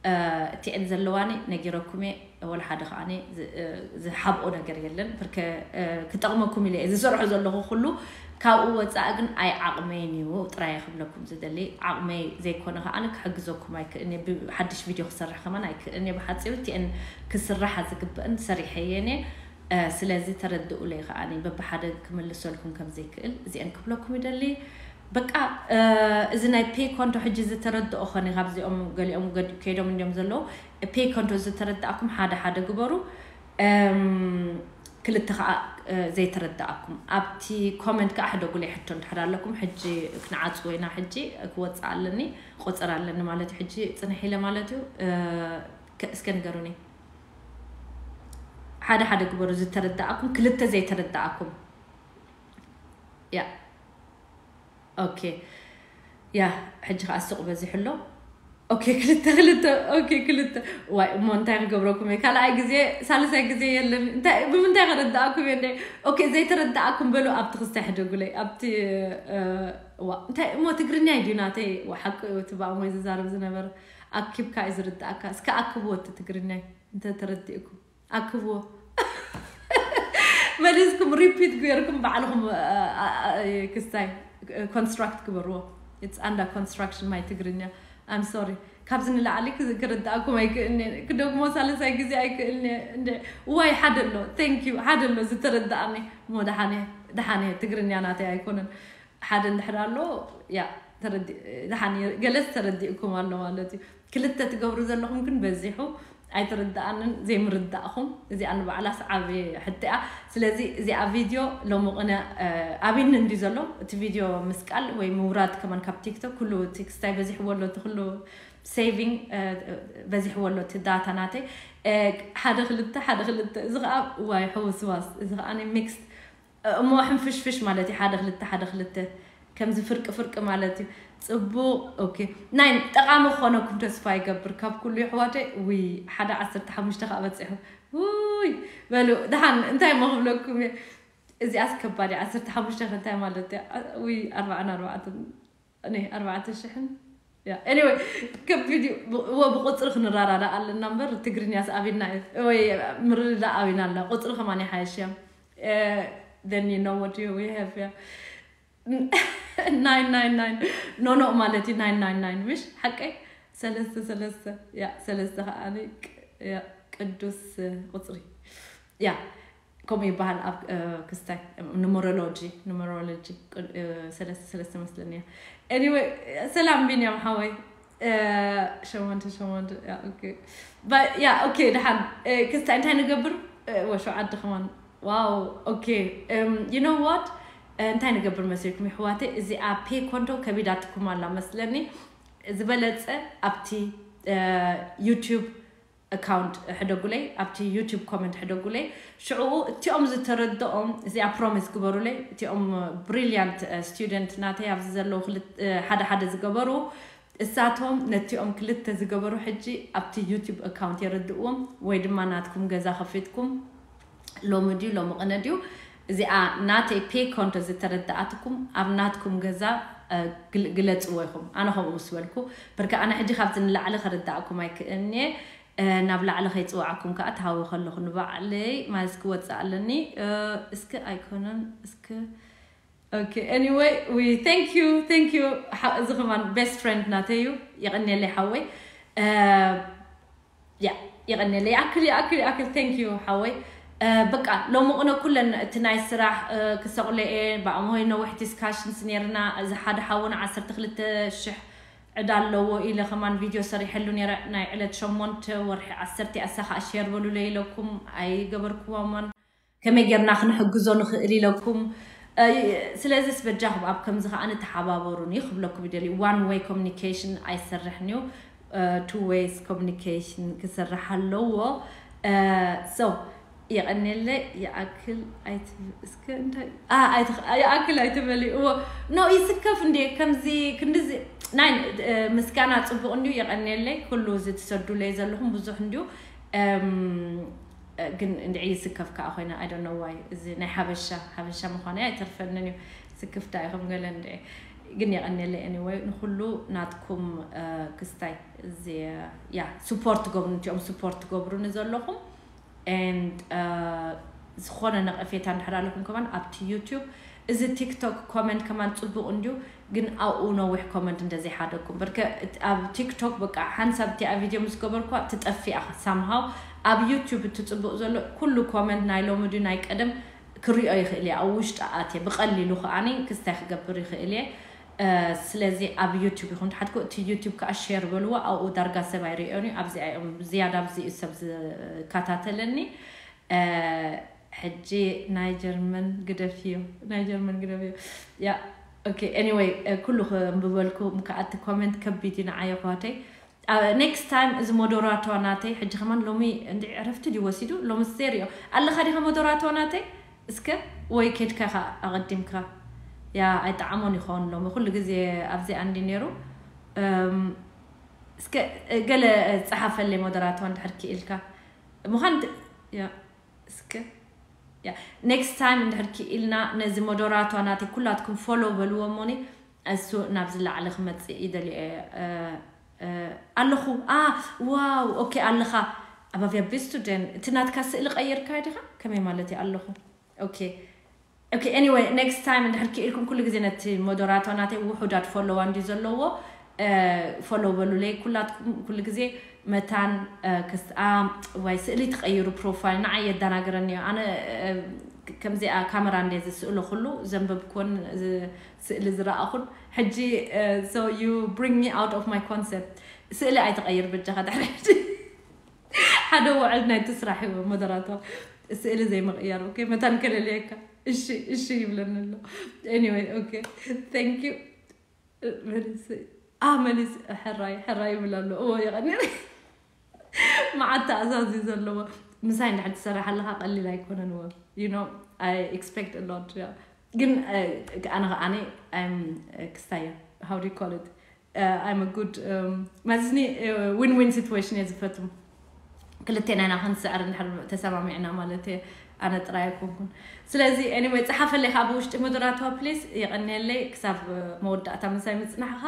እ፣ እቲኤን ዘለዋኒ ነጊረኩም እየ፣ ወላ ሓደ ከኣኒ ዝ-፣ እ፣ ዝሓብኦ ነገር የለን። ብርከ፣ እ፣ ክጠቕመኩም ኢለ እየ ዝሰርሖ ዘለኹ ኩሉ። ካብኡ ወጻኢ ግን ኣይ ዓቕመይን እዩ ጥራይ ክብለኩም ዝደሊ። ዓቕመይ ዘይኮነ ከኣኒ ክሕግዘኩም ኣይክእልን እየ። ብሓድሽ ቪድዮ ክሰርሕ ከማን ኣይክእልን እየ። ብሓጺሩ እቲኤን ክስራሓ ዝግብእን ሰሪሐየን እየ። እ፣ ስለዚ ተረድኡለይ ከኣኒ በብሓደ ክምልሰልኩም ከም ዘይክእል እዚኤን ክብለኩም ይደሊ። በቃ፣ እ፣ እዚ ናይ ፔይ ኮንቶ ሕጂ ዝተረድኦ ኾነ ካብዚኦም ገሊኦም ገድ-፣ ከይዶም እንዲዮም ዘለዉ። ፔይ ኮንቶ ዝተረዳእኩም ሓደ ሓደ ግበሩ። እም፣ ክልተ ኸዓ፣ እ፣ ዘይተረዳእኩም ኣብቲ ኮመንት ከኣ ሕደጉለይ ሕቶ እንድሕር ኣለኩም። ሕጂ ክንዓጽዎ ኢና። ሕጂ ክወጽእ ኣለኒ፣ ቆጸራ ኣለኒ ማለት እዩ። ሕጂ ጽንሕ ኢለ ማለት እዩ። እ፣ ከ-፣ እስከ ንገሩኒ። ሓደ ሓደ ግበሩ ዝተረዳእኩም፣ ክልተ ዘይተረዳእኩም። ያ። ኦኬ። ያ፣ ሕጂ ከኣ ሱቕ በዚሑ ኣሎ። ኦኬ ክልተ ክልተ ኦኬ ክልተ ዋይ እሞ እንታይ ክገብረኩም እየ ካልኣይ ግዜ ሳልሳይ ግዜ የለን እንታይ ብምንታይ ከረዳእኩም እየ እንደ ኦኬ ዘይተረዳእኩም በሉ ኣብቲ ክስታይ ሕደጉለይ ኣብቲ ዋ እንታይ እሞ ትግርኛ እዩ ድዩ ናተይ ሓቂ እዩ እቲ ብኣሞይ ዝዛረብ ዝነበረ ኣኪብካ እዩ ዝርዳእካ እስከ ኣክብዎ እቲ ትግርኛ እንተ ተረዲእኩም ኣክብዎ መሊስኩም repeat ገይርኩም ባዕልኹም ክስታይ construct ግበርዎ it's under construction my ትግርኛ I'm sorry ካብዚ ንላዕሊ ክርዳእኩም ኣይክእልኒ ክደግሞ ሳልሳይ ግዜ ኣይክእልኒ እንደ ዋይ ሓደ ኣሎ thank you ሓደ ኣሎ ዝተረዳእኒ ሞ ደሓነ ደሓነ ትግርኛ ናተይ ኣይኮነን ሓደ እንድሕር ኣሎ ያ ተረዲ ደሓን ገለስ ተረዲእኩም ኣሎ ማለት እዩ ክልተ ትገብሩ ዘለኹም ግን በዚሑ ኣይትርዳኣንን ዘይምርዳእኹም እዚኣ ንባዕላስ ዓብ ሕትያ ስለዚ እዚኣ ቪድዮ ሎሚ ቅነ ኣብኒ እንዲ ዘሎ እቲ ቪድዮ ምስቃል ወይ ምውራድ ከማን ካብ ቲክቶክ ኩሉ ቴክስታይ በዚሕዎ ኣሎ እቲ ኩሉ saving በዚሕዎ ኣሎ እቲ ዳታ ናተይ ሓደ ክልተ ሓደ ክልተ እዚ ከዓ ዋይ ሕውስዋስ እዚ ከዓ ሚክስድ እሞ ሕንፍሽፍሽ ማለት እዩ ሓደ ክልተ ሓደ ክልተ ከምዚ ፍርቂ ፍርቂ ማለት እዩ ፅቡቅ ኦኬ ናይ ጠቃሚ ክኾነኩም ተስፋ ይገብር ካብ ኩሉ ይሕዋተይ ውይ ሓደ ዓሰርተ ሓሙሽተ ከዓ በፂሑ ውይ በሉ ደሓን እንታይ ሞ ክብለኩም እየ እዚኣስ ከባድ እያ ዓሰርተ ሓሙሽተ እንታይ ማለት እያ ውይ ኣርባዓን ኣርባዕተን እኔ ኣርባዕተ ሽሕን anyway ከቢድ እዩ እዎ ብቁፅሪ ክንረዳዳ ኣለና እምበር ትግርኛስ ኣቢና እዩ ወይ ምርድዳእ ኣቢና ኣለና ቁፅሪ ከማን ይሓየሽ እያ then you know what you we have yeah nine nine nine no no ማለት እዩ nine nine nine ምሽ ሓቀይ ሰለስተ ሰለስተ ያ ሰለስተ ከዓ ቅዱስ ቁፅሪ ያ ከምኡ ይበሃል ኣብ ክስታይ numerology numerology ሰለስተ ሰለስተ መስለኒ እያ anyway ሰላም ቢንያም ሓወይ ሸሞንተ ሸሞንተ ያ okay ደሓን ክስታይ እንታይ ንገብር ወሸዓዲ ከማን wow okay you know what እንታይ ንገብር መሲልኩም ይሕዋተይ እዚኣ pay ኮንቶ ከቢዳትኩም ኣላ መስለኒ ዝበለፀ ኣብቲ YouTube account ሕደጉለይ ኣብቲ YouTube comment ሕደጉለይ ሽዕኡ እቲኦም ዝተረድኦም እዚኣ promise ግበሩለይ እቲኦም brilliant student ናተይ ኣብዚ ዘለዉ ሓደ ሓደ ዝገበሩ እሳቶም ነቲኦም ክልተ ዝገበሩ ሕጂ ኣብቲ YouTube account የረድእዎም ወይ ድማ ናትኩም ገዛ ከፊትኩም ሎሚ ድዩ ሎሚ ቅነ ድዩ እዚኣ ናተይ pay ኮንቶ ዝተረዳኣትኩም ኣብ ናትኩም ገዛ ግለፅዎ ኢኹም ኣነ ከምኡ ምስ በልኩ ብርካ ኣነ ሕጂ ካብዚ ንላዕሊ ከረዳእኩም ኣይክእልንየ ናብ ላዕሊ ከይፅዋዓኩም ከዓ ተሃዊ ከለኹ ንባዕለይ ማለት ክወፅእ ኣለኒ እስኪ ኣይኮነን እስኪ okay anyway we thank you thank you እዚ ከማን best friend ናተይ እዩ የቀንየለይ ሓወይ ያ የቀንየለይ ይኣክል ይኣክል ይኣክል thank you ሓወይ በቃ ሎሚ ቅነ ኩለን እቲ ናይ ስራሕ ክሰቕሎ እየ ብኣምሆይ ነዊሕ discussions ነርና እዚ ሓደ ሓውን ዓሰርተ ክልተ ሽሕ ዕዳ ኣለዎ ኢለ ከማን ቪድዮ ሰሪሐሉ ነረ ናይ ዕለት ሸሞንተ ወርሒ ዓሰርተ ኣሳ ከዓ ሸር በሉለ ኢለኩም ኣይገበርክዎሞን ከመይ ጌርና ክንሕግዞ ንኽእል ኢለኩም ስለዚስ በጃኹም ኣብ ከምዚ ከዓ ንተሓባበሩኒ ክብለኩም ይደልዩ one way communication ኣይሰርሕን እዩ two ways communication ክሰርሕ ኣለዎ so የቐንየለ ይኣክል ኣይትብ እስከ እንታይ ይኣክል ኣይትበሊ እዎ ኖ ይስከፍ እንዲ ከምዚ ክንዲዚ ናይ ምስጋና ፅቡቅ እንዲዩ የቐንየለይ ኩሉ እዚ ትሰዱለይ ዘለኹም ብዙሕ እንዲዩ ግን እንድዒ ይስከፍ ከዓ ኮይነ I don't know why እዚ ናይ ሓበሻ ሓበሻ ምዃነ ኣይተርፈንን እዩ ስክፍታ ኢኹም ገለ እንድዒ ግን የቐንየለይ anyway ንኩሉ ናትኩም ክስታይ እዚ ያ support ትገብሩ ንቲኦም support ትገብሩኒ ዘለኹም and ዝኾነ ነቐፌታ እንድሕር ኣለኩም ከማን ኣብቲ YouTube እዚ TikTok comment ከማን ፅቡቅ እንድዩ ግን ኣብኡ ነዊሕ comment እንተዘይሓደኩም በርከ ኣብ TikTok በቃ ሓንሳብ እቲኣ ቪድዮ ምስ ገበርኳ ትጠፊኣ somehow ኣብ YouTube እቲ ፅቡቅ ዘሎ ኩሉ comment ናይ ሎሚ ድዩ ናይ ቀደም ክሪኦ ይኽእል እየ ኣብ ውሽጢ ኣትየ ብቀሊሉ ከዓኒ ክስታይ ክገብር ይኽእል እየ ስለዚ ኣብ YouTube ይኹን ትሓትኩ እቲ YouTube ከዓ share በልዎ ኣብኡ ዳርጋ ሰብ ኣይርእዮን እዩ ኣብዚኣ እዮም ዝያዳ ኣብዚኡ ሰብ ዝከታተለኒ ሕጂ ናይ ጀርመን ግደፍዮ ናይ ጀርመን ግደፍዮ ያ okay anyway ኩሉ ከንብበልኩም ከኣቲ comment ከቢድ እዩ ንዓይ ኣሕዋተይ next time እዚ ሞደራቶ ናተይ ሕጂ ከማን ሎሚ እንዲ ዕረፍቲ ድዩ ወሲዱ ሎሚ ሴሪዮ ኣለኻ ዲኻ ሞደራቶ ናተይ እስከ ወይ ኬድካ ኢኻ ኣቐዲምካ ያ ኣይጠዓሞን ይኸውን ሎሚ ኩሉ ግዜ ኣብዚኣ እንዲ ነይሩ እም፣ እስከ ገለ ጸሓፈለይ ሞደራቶ እንድሕር ክኢልካ። ምዃን ያ እስከ ያ next time እንድሕር ክኢልና ነዚ ሞደራቶ ናተይ ኩላትኩም follow በልዎ እሞኒ። እሱ ናብ ዝለዓለ ክመጽእ ይደልየ ኣለኹ። ኣ ዋው ኦኬ ኣለኻ። ኣባብያ ቤስቱደን እቲ ናትካ ስእሊ ቀይርካ ዲኻ? ከመይ ማለት እዩ ኣለኹ? ኦኬ okay anyway next time እንድሕር ክኢልኩም ኩሉ ግዜ ነቲ ሞደራቶ ናተይ ውሑዳት follow እንዲ ዘለዎ follow በሉለይ። ኩላትኩም ኩሉ ግዜ መታን ክስኣ ወይ ስእሊ ትቀይሩ profile ንዓይ የደናግረኒ እዩ። ኣነ ከምዚኣ ካሜራ እንደ ዝስእሎ ኩሉ ዘንበብኩን ስእሊ ዝረኣኹን ሕጂ so you bring me out of my concept። ስእሊ ኣይትቀይር በጃኻ ድሕሪ ሕጂ ሓደ ውዕል ናይቲ ስራሕ እዩ ሞደራቶ ስእሊ ዘይምቕያር okay መታን ከለልየካ እሺ እሺ ይብለኒ ኣሎ። Anyway okay thank you። መሊስ ኣ መሊስ ሕራይ ሕራይ ይብል ኣሎ። እዎ የቐኒ መዓት ተኣዛዚ ዘለዎ ምሳይ እንድሕር ትሰርሕ ኣለኻ ቀሊል ኣይኮነን። እዎ you know I expect a lot ግን ኣነ ከዓኒ ክስታየ how do you call it I'm a good ማለትኒ win win situation እየ ዝፈቱ። ክልቴና ኢና ክንስዕር እንድሕር ተሰማሚዕና ማለት እየ። ኣነ ጥራይ ኣይኮንኩን። ስለዚ anyway ጸሓፈለይ ከዓ ብውሽጢ ሞደራቶ please። የቐንየለይ ክሳብ መወዳእታ ምሳይ ምጽናሕኻ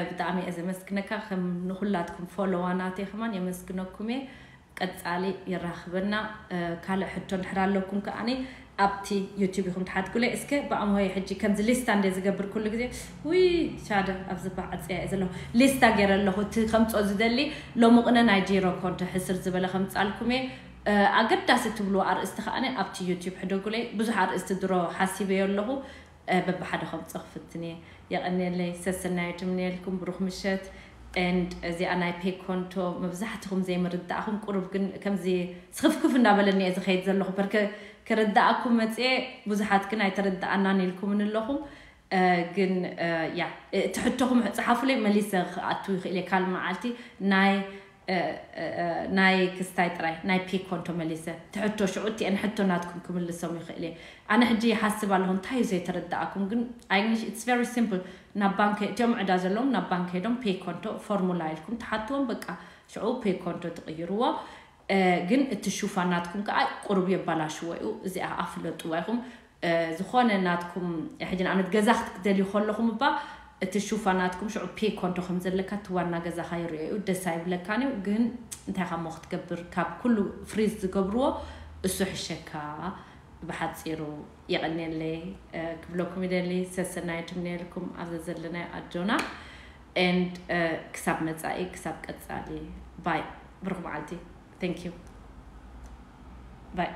ብጣዕሚ እየ ዘመስግነካ። ከም ንኹላትኩም follow ናተይ ከማን የመስግነኩም እየ። ቀጻሊ የራኽበና። ካልእ ሕቶ እንድሕር ኣለኩም ከዓኒ ኣብቲ YouTube ኢኹም ትሓትኩለይ። እስከ ብኣምሆይ ሕጂ ከምዚ ሊስታ እንደ ዝገብር ኩሉ ግዜ ውይ ሻደ ኣብዚ በዓጽያ እየ ዘለኹ ሊስታ ገይረ ኣለኹ። እቲ ከምጾ ዝደሊ ሎሚ ቅነ ናይ ጂሮ ኮንቶ ሕስር ዝበለ ከምጻልኩም እየ። ኣገዳሲ ትብልዎ ኣርእስቲ ከዓኒ ኣብቲ YouTube ሕደጉለይ። ብዙሕ ኣርእስቲ ድሮ ሓሲበዮ ኣለኹ። በብሓደ ከምጾ ክፍትን እየ። የቐንየለይ ሰሰናዩ ትምንየልኩም ብሩኽ ምሸት። And እዚኣ ናይ ፔ ኮንቶ መብዛሕትኹም ዘይምርዳእኹም ቁሩብ ግን ከምዚ ስኽፍክፍ እንዳበለኒ እየ ዝኸይድ ዘለኹ በርከ ክርዳእኩም መፅኤ። ብዙሓት ግን ኣይተረዳኣናን ኢልኩምን ኣለኹም። ግን ያ እቲ ሕቶኹም ፀሓፉለይ መሊሰ ክኣቱ ይኽእል እየ ካልእ መዓልቲ ናይ ናይ ክስታይ ጥራይ ናይ ፒኮን ተመሊሰ ትሕቶ ሽዑ እቲአን ሕቶ ናትኩም ክምልሶም ይኽእል እየ። ኣነ ሕጂ ይሓስብ ኣለኹ እንታይ እዩ ዘይተረዳእኩም ግን I English it's very simple። ናብ ባንክ እቲኦም ዕዳ ዘለዎም ናብ ባንክ ሄዶም ፔ ኮንቶ ፎርሙላ ኢልኩም ትሓትዎም በቃ ሽዑ ፔ ኮንቶ ትቕይርዎ። ግን እቲ ሹፋን ናትኩም ከዓ ቁሩብ የባላሽዎ እዩ። እዚኣ ኣፍለጥዋ ኢኹም። ዝኾነ ናትኩም ሕጂ ንኣብነት ገዛ ክትደልዩ ከለኹም እባ እቲ ሹፋ ናትኩም ሽዑ ፔ ኮንቶ ከም ዘለካ እቲ ዋና ገዛኻ ይርኦ እዩ ደስ ኣይብለካን እዩ። ግን እንታይ ካ ሞ ክትገብር ካብ ኩሉ ፍሪዝ ዝገብርዎ እሱ ሕሸካ። ብሓፂሩ የቐንየለይ ክብለኩም ይደሊ። ሰሰናዩ ትምነየልኩም ኣብዘ ዘለናዮ ኣጆና and ክሳብ መፃኢ ክሳብ ቀፃሊ ባይ ብሩክ መዓልቲ። Thank you ባይ